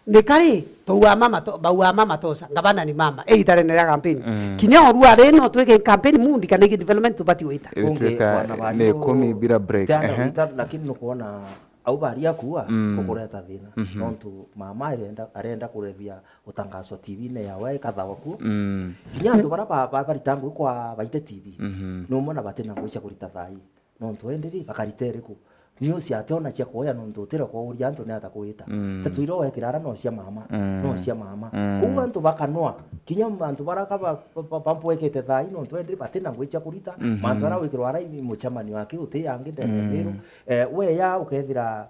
Ni kari, twaua mama to-, baua mama tosa, ngavana ni mama. Ei, itarene ria campaign. Mm. Kinya oru ari no twike campaign mood kana igi development tubati gwita. Ituika ni ikumi bila break. Ehe. Lakini nukwona au baria kuua, mm, kukureta thina. Mhm. Nontu mama arenda, arenda kurethia gutangaswa T V-ine yawe ikathawa kuo. Mm. Kinya antu bara ba-, ba-, barita ngui kwa baite T V. Mhm. Numwe na bati na ngui cia kurita thaa ii. Nontu endi ri, bakarita iriku? News ati ona cia kuoya nontu utire kwauria antu ni ata kwita. Mm. Tetu iria wekira ara no cia mama. Mm. No cia mama. Mm. Kou antu bakanwa. Kinya antu bara ka ba-, ba-, ba-, bampwekete thaa ii nontu endi ri bati na ngui cia kurita. Mhm. Mantu ara wikirwa ara i mucemanio aki uti yangi ndene, mm, Miru. Eh, weya ukethira,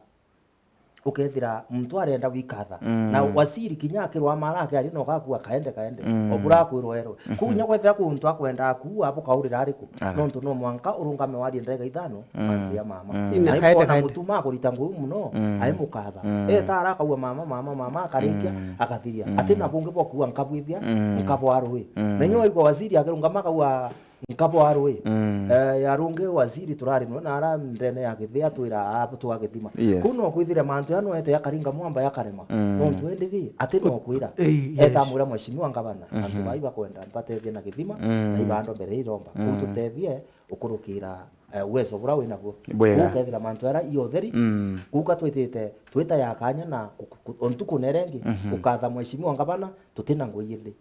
ukethira muntu arenda gwikatha. Mm. Na waziri kinya akirwa mara akiaria no gakua kaende kaende. Mm. Obura akwirwa erwe. Mhm. Kuu nya kwethira kuntu akwenda akua bukaurira ariku? Ara. Nontu no mwanka urungame warie ndagika ithano, mm, mantu ya mama. Mm. Na ina kaende ikona kaende. Mutuma akurita nguu muno, mm, aimukatha. Mm. Eta ara akaua mama, mama, mama, akarikia, mm, akathiria. Mm. Ati na bungi bwa kuua nkabwithia, mm, nkabwa rui. Mm. Na inyo waigua waziri akirungama akaua nkabwa rui. Mm. Eh, ya rungi waziri turari no na ara ndene ya Githii atwira, "Ah, twa Githima." Yes. Kuu no kwithire mantu ya no ete yakaringa mwamba yakarema. Mm. Nontu endi ri, ati no kwira. Ei, eta yes. Amwira mheshimiwa ngavana, mhm, antu bai bakwenda mbatethie na Githima, mm, na ibando mbere iromba. Kuu, mm, tutethie ukurukira, eh, uwezo bura wina buo. Bwega. Kuu ukethira mantu ara i utheri, mm, kuu ka twitite, twita ya kanya na ku-, ku-, ku-, o ntuku na iria ingi, mhm, ukatha mheshimiwa ngavana, tutina ngui ithi.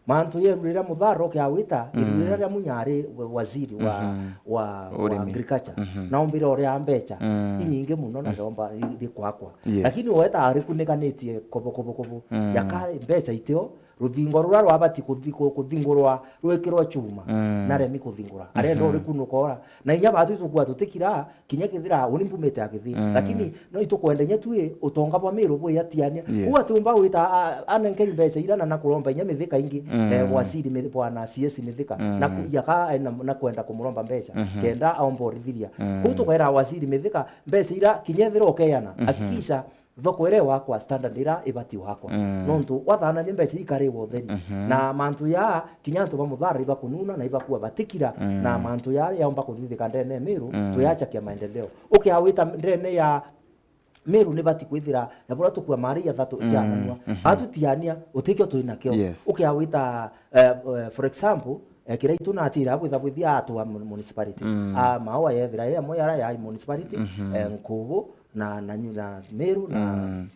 Mantu yeru riria muthara ukiawita, mm, iru riria ria munya ari wa-, waziri wa, mhm, wa, wa urimi, agriculture. Mhm. Na ombire uria mbecha, mm, inyingi muno na, mm, ndomba i-, iri kwakwa. Yes. Lakini weta arikuniganitie kobo, kobo, kobo. Mm. Yaka mbecha itio, ruthingo ruria rwabati kuthi-, ku-, kuthingurwa rwikirwa chuma, mm, naremi kuthingura. Arenda, mhm, urikunuka ora. Na inya batu tukua tutikira, kinya kethira uni mpumite a Githii. Mm. Lakini no itukwenda inya tui utonga bwa Miru bwi atiania. Yes. Uu atiumba gwita, a-, anenkeri mbecha ira na nakuromba inya Mithika ingi, mm, eh, bwa siri mithi-, bwana C S Mithika. Mm. Na ku-, yaka, eh, na, nakwenda kumuromba mbecha. Mhm. Kenda aomba urithiria. Mm. Kuu tukwera waziri Mithika, mbecha ira kinya ethira ukeana, mhm, hakikisha thoko iria wakwa, standard iria ibati wakwa. Mm. Nontu wathana ni mbecha ikari wa utheri. Mhm. Na mantu ya kinya antu ba muthara ibakununa na ibakua batikira, mm, na mantu ya yaomba kuthithika ndene ya Miru, mm, tuyachakia maendeleo. Ukiawita ndene ya Miru ni bati kwithira na buria tukua mari ya thatu, mm, ikiamanua. Mhm. Atutiania utikio twi nakio. Yes. Ukiawita, eh, eh, for example, eh, Kiraitu na atira bwitha bwithia atua mun-, municipality. Mm. A, Maua yethira i amwe yara ya municipality, mhm, eh, Nkubu, na, na, na Miru na, mm,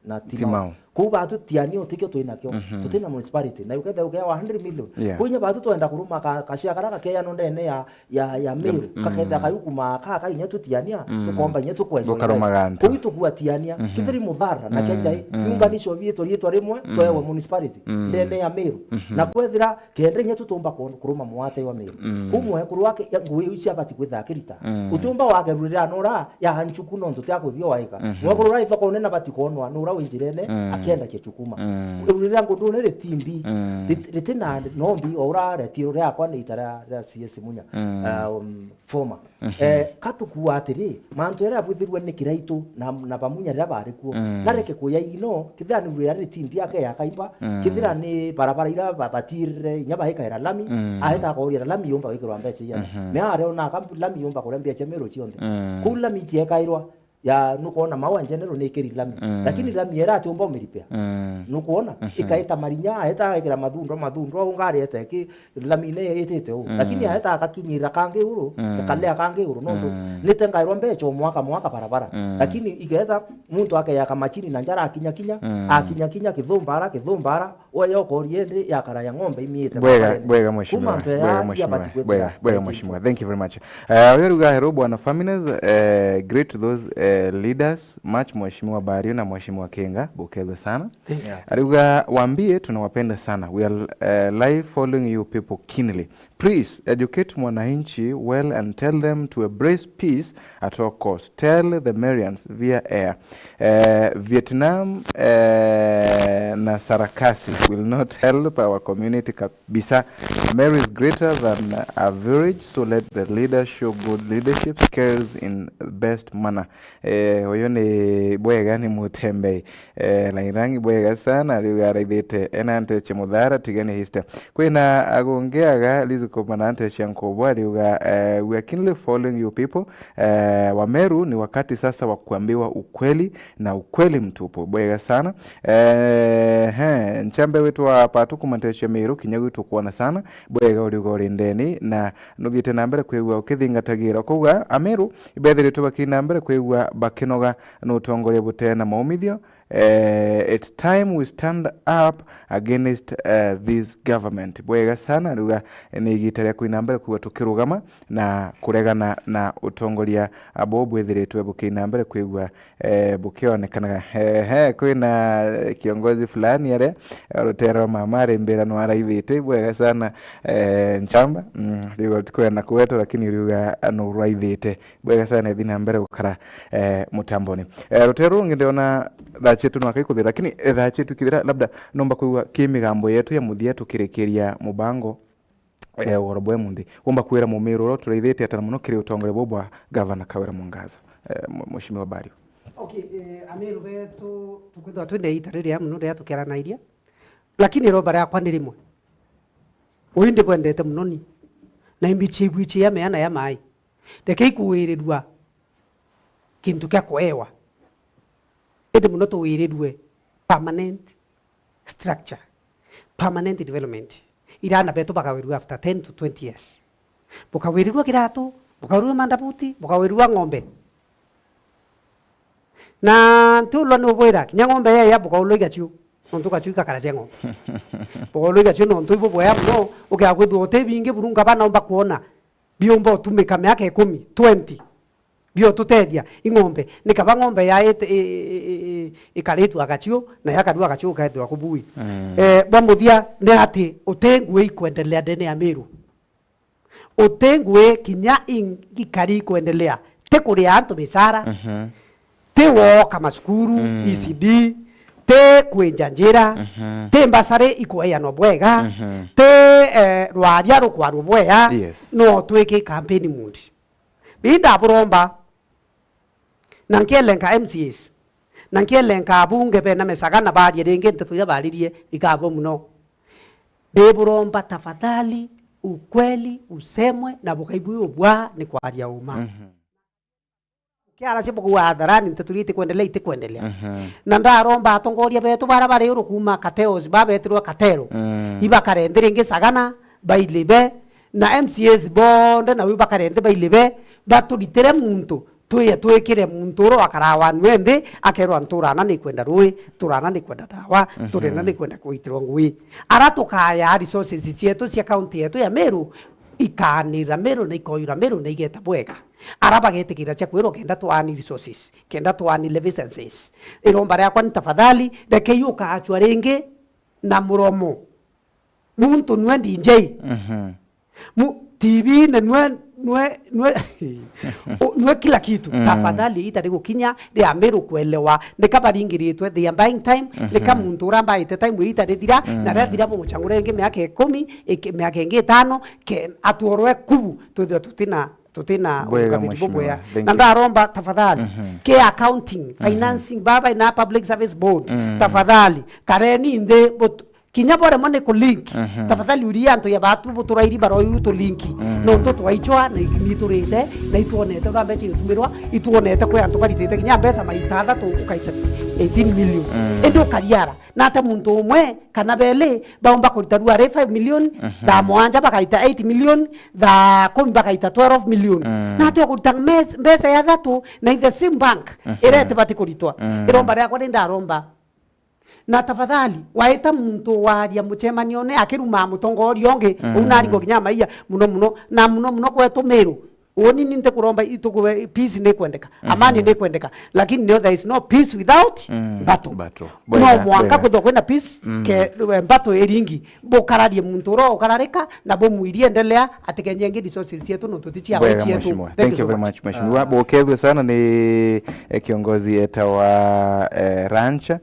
na Timau. Timau. Kuu batu tiania utikio twi nakio. Mhm. Tutina municipality. Na uketha ukeawa hundred million. Yeah. Kuu inya batu twenda kuruma ka, kashia kara kakeanwa ndene ya, ya, ya Miru. Mm. Kaketha kayukuma ka, ka inya tutiania, mm, tukomba inya tukwenwa. Gukarumaga antu. Kuu itukua tiania. Mhm. Kithiri muthara na, mm, kenjai, mm, yunganisho biitwa riitwa rimwe, mm, twewe municipality. Mm. Ndene ya Miru. Mhm. Na kwethira kenda inya tutumba ku-, kuruma mwate wa Miru. Mm. Kuu mwekuru wake, ya, ngui iu ciabati kwitha akirita. Mm. Utiumba wagerurira nora ya hanchuku nontu tia kwibio waika. Mhm. Mwekuru ura ithokone na bati kwonwa, nura njirene, mm, akienda Kichukuma. Mm. Riria ngundune ritimbi, mm, rit-, ritina nombi, o uria riatirwe riakwa ni ita ria, ria C S Munya, mm, um, former. Mhm. Eh, ka tukua atiri, mantu jaria jabwithirue ni Kiraitu na, na Bamunya riria bari kuo, mm, nareke kuya ino, kethira ni riria ritimbi ake ya kaimba, mm, kethira ni barabara iria ba-, batirire inya baikaira lami, mm, aheta akoria lami yumba gwikirwa mbeca igana. Mhm. Me aria ona aka lami yumba kuria mbeca Meru cionthe. Mm. Kuu lami ciekairwa, ya, nukwona Maua in general ni ikiri lami. Mm. Lakini lami era ati umba umiripe. Mm. Nukwona? Mhm. Ikaita marinya, aheta agekira mathundwa, mathundwa, unga ariete ki, lami ni itite u. Mm. Lakini aheta akakinyira kangi iguru, mm, gakalea kangi iguru, nontu, mm, ni tengairwa mbeca o mwaka, mwaka barabara. Mm. Lakini igeta muntu akeyaka machini na njara akinya kinya, mm, akinya kinya kithumbara, kithumbara, Oya ukoria indi yakara ya ng'ombe imiite bwega, bwega mheshimiwa, kuma antu ya bwega mheshimiwa, yabati bwega, kwithira bwega mheshimiwa. Thank you very much. Eh, uyu ariuga, "Hello bwana Faminas, eh, great to those, eh, leaders, much mheshimiwa Bario na mheshimiwa Kenga, bukethwe sana." Thank you. Yeah. Ariuga, "Waambie tunawapenda sana. We are, eh, live following you people keenly. Please educate mwananchi well and tell them to embrace peace at all cost. Tell the Marians via air. Eh, Vietnam, eh, na sarakasi will not help our community kabisa. Meru is greater than average, so let the leader show good leadership skills in best manner." Eh, uyu ni bwega, ni mutembei. Eh, Lairangi bwega sana, ariuga araithite ena nteche muthara, tigani histe. Kwina agungiaga Lizu Kumana nteche ya nkubu, ariuga, eh, "We are keenly following you people." Eh, Wameru, ni wakati sasa wa kuambiwa ukweli na ukweli mtupu. Bwega sana. Eh, he, nchambe wetu wa Patu kuma nteche ya Meru, kinya gwitu kuona sana. Bwega uriuga uri ndeni, na nuthiite na mbere kwigua ukithingatagira. Kuuga, Ameru, ibethiritwe bakina mbere kwigua bakinoga ni utongoria butee na maumithio. Eh, it's time we stand up against, eh, this government. Bwega sana, riuga ni igita ria kwina mbere kwigua tukirugama na kuregana na utongoria abo bwithiritwe bukina mbere kwigua, eh, bukionekanaga. He, he, kwina kiongozi fulani aria, eh, rutero rwa mama arimbira nwaraithite, bwega sana, eh, nchamba, mm, riuga tikwenda kugwetwa, lakini riuga nuraithite. Bwega sana, ithi na mbere gukara, eh, mutamboni. Eh, rutero rungi ndiona thaa cietu nwaka ikuthira, lakini, eh, thaa cietu kithira, labda nomba kwigua ki migambo yetu ya muthia tukirikiria mubango, eh, ugoro bwa munthi. Womba kwira mumiru uria uturaithite ata na muno kiri utongoria buu bwa Gavana Kawira Mwangaza, eh, mu-, Mheshimiwa Bario? Okay, eh, Ameru betu, tukwithwa twina ita riria muno riria tukiaranairia, lakini iromba riakwa ni rimwe. Uyu ndibwendete muno ni, na imbichia ibwichia ya mea na ya mai. Rekei kuwirirua kintu kia kuewa. Indi muno tuwirirue permanent structure, permanent development. Irana betu bakawirirua after ten to twenty years. Bukawirirua kiratu, bukawirirua mandabuti, bukawirirua ng'ombe. Na ntiulwa ni ubwira, kinya ng'ombe yaya bukaulwa igachiu, nontu gachiu igakara cia ng'ombe. Bukaulwa igachiu nontu ibu bwea muno, ukea kwithwa uti bingi buru nkaba naumba kwona biumba utumika miaka ikumi, twenty, biotutethia ing'ombe. Ni kaba ng'ombe ya it-, i-, i-, i-, i-, ikaritwa agachiu, na yakarua agachiu ukethirwa kubui. Mm. Eh, bwa muthia ni ati uti ngui ikwendelea ndene ya Meru. Uti ngui kinya in-, ikari ikwendelea. Ti kuria antu misara. Mhm. Ti woka macukuru, mm, E C D, ti kwinja njira, mhm, ti mbasari ikueanwa bwega, mhm, ti, eh, rwaria rukwarwa bwega, yes, no twiki campaign mood. Bi ndaburomba, na nkielenka M C As, na nkielenka abunge bena mesaga na barie ringi nteto iria baririe ikabo muno. Ndiburomba tafadhali, ukweli usemwe na bukaigua ubwa ni kwaria uma. Mhm. Kiara cia bukauga hadharani nteto iria itikwendelea, itikwendelea. Mhm. Na ndaromba atongoria betu bara bari uru kuuma cartels, babetirwa cartel, mm, ibakare nthi ringi Sagana, bailibe, na M C As bonthe nabo ibakare nthi bailibe, baturitire muntu, twiye twikire muntu uria wakaraga wanue nthi, akerwa nturana nikwenda rui, turana nikwenda ndawa, mhm, turena nikwenda kuitirwa ngui. Ara tukaya resources cietu cia county yetu ya Meru, ikaanira Meru na ikoyura Meru na igeta bwega. Ara bagetikira cia kwirwa kenda twaani resources, kenda twaani levisances. Iromba riakwa ni tafadhali, rekei ukaachwa ringi na muromo. Muntu nwe D J. Mhm. Mu-, T V-ini nwe nwe, nwe, u-, nwe kila kitu. Mm. Tafadhali, iita rigukinya ria Meru kuelewa, nika baringiritwe, they are buying time, nika muntu uria ambaite time iita rithira, na riathira bumuchangure ingi miaka ikumi, iki-, miaka ingi itano, ke atworwe kubu, twithirwe tutina, tutina Bwega, urungamiri Mheshimiwa. Bubwea. Thank Na you. ndaromba, tafadhali, ke accounting, financing, baba na Public Service Board, tafadhali, kareni nthi, but-, kinya boremwa ni ku link, tafadhali uria antu ya batu buturairi baroiru tu link. Nontu twaichwa na ni turite, na itwonete uria mbecha itumirwa, itwonete kwi antu baritite kinya mbecha maita athatu ukaita eighteen million. Indi ukariara, na ata muntu umwe kana beli baumba kurita ruari five million, thaa mwanja bakaita eight million, thaa kumi bakaita twelve million. Na ati ukurita mes-, mbecha ya thatu na in the same bank, iria itibati kuritwa. Iromba riakwa ni ndaromba. Na tafadhali, waita muntu waria muchemanione akirumaa mutongoria ungi, uu naringwa kinya maiya muno muno, na muno muno kwetu Meru. Uni ni ntikuromba itukuwe, peace ni kwendeka, amani ni kwendeka, lakini no, there is no peace without mbato. Mbato. No Bwega, mwanka bwega. kwithwa kwina peace, ke, mbato iringi, bukararie muntu uria ukararika, na bumwirie endelea, atikenye ingi resources cietu, nontu ti ciawe Bwega, cietu. Mheshimiwa. Thank Thank you you so very much. much, Mheshimiwa. Ah. Bukethwe sana ni, eh, kiongozi etawa, eh, Rancha.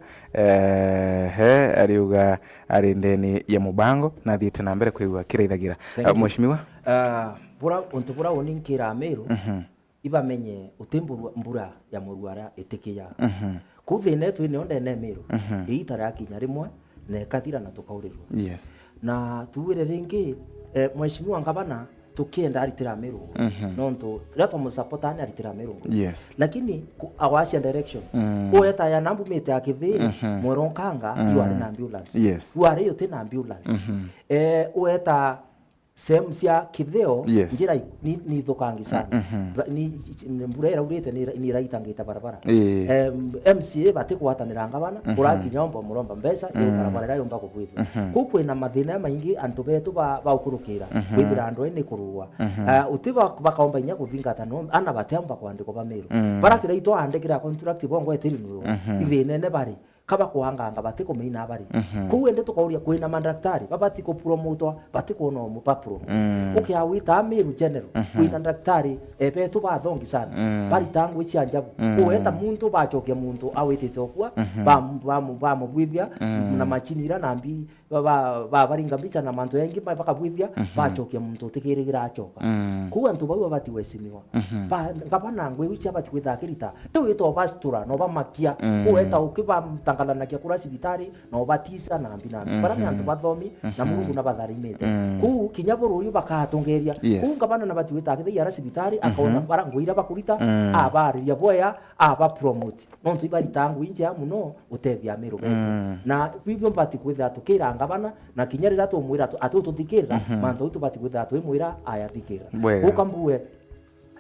Ehe, ariuga ari ndeni ya mubango na athiite na mbere kwigua kiraithagira. Thank Ah, you. Mheshimiwa? Ah, bura, untu bura uni nkira Meru, Mhm. ibamenye uti mbura, mbura ya muruara itikiya. Mhm. Kuu thina etu ine ndene Meru, Mhm. iita riakinya rimwe na ikathira na tukaurirwa. Yes. Na tuwire ringi, eh, Mheshimiwa Ngavana, tukienda aritira Meru. Mhm. Nontu riria twamusapota ni aritira Meru. Yes. Lakini ku-, agwacia direction. Mm. Ueta ya na mbumite ya Kithii, Mhm. Mwero Nkanga, Mm. yu ari na ambulance. Yes. Yu ari uti na ambulance. Mhm. Eh, ueta sehemu cia Kithio, Yes. njira i-, ni, ni ithukangi sana. Mhm. Ba-, ni, ni mbura iraurite ni ira-, ni iraitangite barabara. Ii. Em, M C A bati gwatanira ngavana, Mhm. urakinya omba muromba mbeca, Mhm. barabara iria yomba kubwithwa. Mhm. Kuu kwina mathina maingi antu betu ba, ba ukurukira, Mhm. kwithira andu eni kurua. Mhm. Ah, uti ba, bakaomba inya kuthingata no, ana batiomba kwandikwa ba Meru. Mm. Bara kiraitwa andikira contract bongo etiri nuo. Mhm. Ithinene bari, kaba kwanganga bati kumeina bari. Mhm. Kuu indi tukauria kwina mandaktari, babati kupromotwa, bati kuona umu ba promote. Mm. Ukiawita Meru General, Mhm. kwina ndaktari, eh, betu bathongi sana. Mm. Barita ngui cia njabu. Mm. Uweta muntu bachokia muntu awitite okua, Mhm. bam-, bamu-, bamubwithia, Mm. na machini ira na mbi, ba-, ba-, babaringa mbicha na mantu engi ba-, bakabwithia, Mhm. bachokia muntu utikirigira acoka. Mm. Kuu antu bau babati wesimiwa. Mhm. Ba-, ngavana ngui iu cia bati kwitha akirita, ti wita obastura, no bamakia. Mm. Uweta ukibatangalanagia kura cibitari, no batisa na mbi na mbi. Bara ni antu Mhm. bathomi, na Mhm. Murungu na batharimite. Mm. Kuu kinya buru uyu bakatongeria. Yes. Kuu ngavana na bati gwita akithia ara cibitari, Mhm. akaona bara ngui ira bakurita, Mm. abariria bwea, aba promote. Nontu ibarita ngui njea muno gutethia Amiru betu. Mm. Na bibio mbati kwithira tukira ngavana, na kinya riria tumwira tu-, atututhikirira, Mhm. mantu au tubati kwithira twimwira ayathikirira. Bwega. Guka mbue,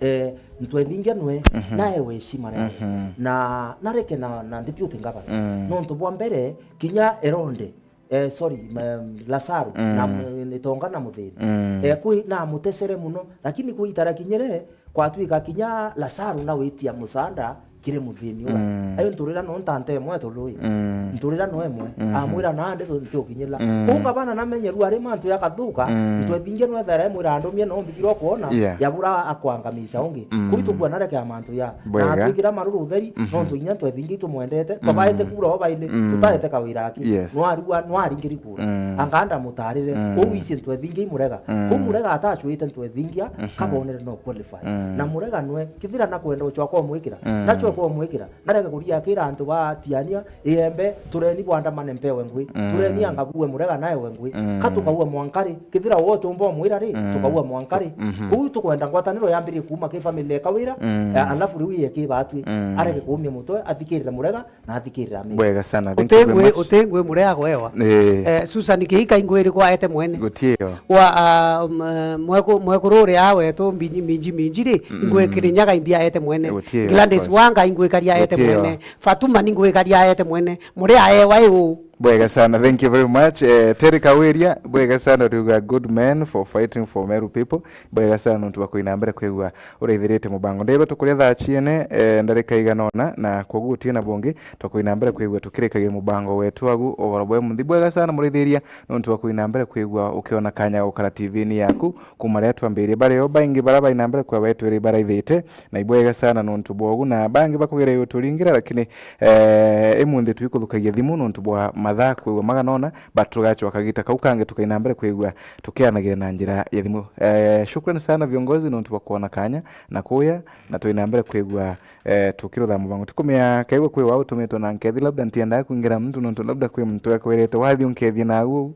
eh, ntwethinge nwe, Mhm. naewe heshima nawe. Mhm. Na, nareke na, na deputy ngavana. Mm. Nontu bwa mbere, kinya Eronde, eh, sorry, ma-, Lazaro, Mm. na mu-, Itonga na Muthini. Mm. Eh, kwi, namutesere muno, lakini kwi itara kinyire, kwatwika kinya Lazaro na witia musaada kiri Muthini ura. Mm. Ayo nturira no ntante imwe tulu i. Mm. Nturira no imwe. Mhm. Amwira, "Nandi tu-, ntiukinyirira." Mm. Kuu ngavana namenye ru ari mantu yakathuka, Mm. ntwethinge no ethera imwira, "Andumie no mbigirwa kwona, Yeah. yabura akwangamisa ungi." Mm. Kuu itukua nareke mantu ya. Bwega. Na atwikira maruru utheri, Mhm. nontu inya ntwethinge itumwendete, Mm. twabaete kura o baili, Mm. tutaete kawira aki. Yes. Nwarua, nwaringiri kura. Mm. Anga ndamutarire, Mm. uu ici ntwethinge imurega. Mm. Kuu murega atachwite ntwethingia, Mhm. kabonere no qualify. Mm. Na murega nwe, kithira nakwenda uchoka umwikira, Mm. nachoka umwikira, nareke kuria akira antu ba Tiania, iembe, tureni bwandamane mpewe ngui, Mm. tureni anga bue murega naewe ngui. Mm. Ka tukaua mwankari, kithira wote umba umwira ri, Mm. tukaua mwankari. Mhm. Kuu tukwenda ngwataniro yambirie kuuma ki family ya Kawira, Mm. eh, alafu riu iye ki batwi. Mm. Areke kuumia mutwe, athikirire murega, na athikirira Amiru. Bwega sana. Thank you very Utingwi, much. Utingwi muria agwewa. Eh. Eh, Susan Kiika ingwi iriku aete mwene. Gutio. Wa, ah, m-, eh, mweku-, mwekuru uria wetu Mbinyi-, Minji Minji ri, Mm. ingwi Kirinyaga imbi aete mwene. Gutio, Gladys of course. Wanga ingwi karia aete Gutio. mwene. Fatuma ni ingwi karia aete mwene. Muria aewa i u. Bwega sana, thank you very much. Eh, Terry Kawiria, bwega sana, uriuga good man for fighting for Meru people. Bwega sana nontu bwa kwina mbere kwigua uraithirite mubango. Ndirwe tukuria thaa ciene, eh, ndarika igana ona, na kwoguo utie na bungi, tukwina mbere kwigua tukirikagia mubango wetu agu ugoro bwe munthi. Bwega sana murithiria nontu bwa kwina mbere kwigua ukiona kanya gukara T V-ini yaku kuma riria twambirie. Bario baingi bara baina mbere kwa wetu iri baraithite, na ibwega sana nontu bwogu, na bangi bakugeria guturingira, lakini, eh, imunthi twikuthukagia thimu nontu bwa mathaa kwigua magana ona, but tugacoka kagita kau kangi tukaina mbere kwigua tukianagira na njira ya thimu. Eh, shukran sana viongozi nontu bwa kuona kanya na kuya, na tuina mbere kwigua, eh, tukirutha mubango. Tukumia kaigua kwi wa utumitwe na nkethi, labda ntiendaa kuingira muntu nontu labda kwi muntu ekwirite wathi unkethie na au.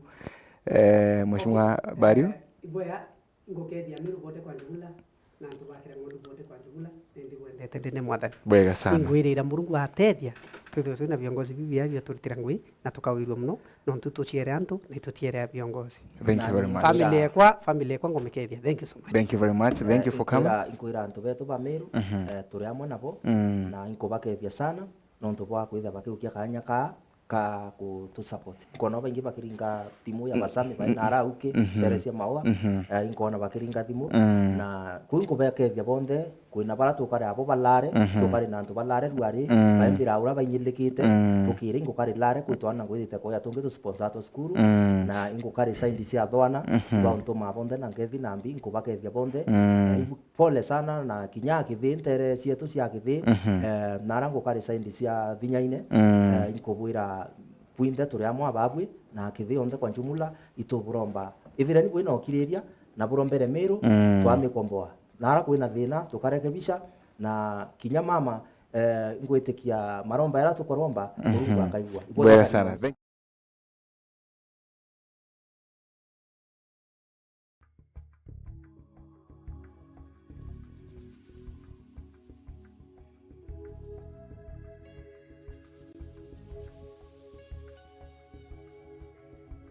Eh, Mheshimiwa Bario. Ibwega. Ngukethia Meru bote kwa njugula, na antu ba Kirang'ondu bote kwa njugula, nindi bwendete ndine mwathani. Bwega sana. Ingwirira Murungu atethia, twithirwe twina viongozi bibiega bia turutira ngui, na tukawirua muno, nontu tuciere antu, na itutiere viongozi. Thank you very much. Family ekwa, family ekwa ngumikethia. Thank you so much. Thank you very much. Thank you for coming. Inkwira, inkwira antu betu ba Meru, eh, turi amwe nabo, na inkubakethia sana, nontu bwa kwitha bakiukia kanya kaa, ka kutu support. Nkona baingi bakiringa thimu ya Basami, bai na arauki, ntere cia maua, eh, inkona bakiringa thimu, na kuu nkubekethia bonthe, kwina bara tukari abo balare, tukari na antu balare ruari, baimbira uria bainyirikite, tukiri ngukari lare, kwitwana ngwithite koya tungi tu sponsor twa cukuru, na ingukari saindi cia thwana, bauntuma bonthe na nkethi na mbi, nkubakethia bonthe, na ibu-, pole sana, na kinya Kithii, ntere cietu cia Kithii, eh, na ara ngukari saindi cia Thinyaine, eh, inkubwira bwinthe turi amwe ababwi, na Kithii yonthe kwa njumula, ituburomba. Ithireni bwina ukiriria, na burombere Meru, twamikomboa. Na ara kwina thina, tukarekebisha, na kinya mama, eh, ngwitikia maromba yara tukoromba, Murungu akaigua. Ibwega sana. Thank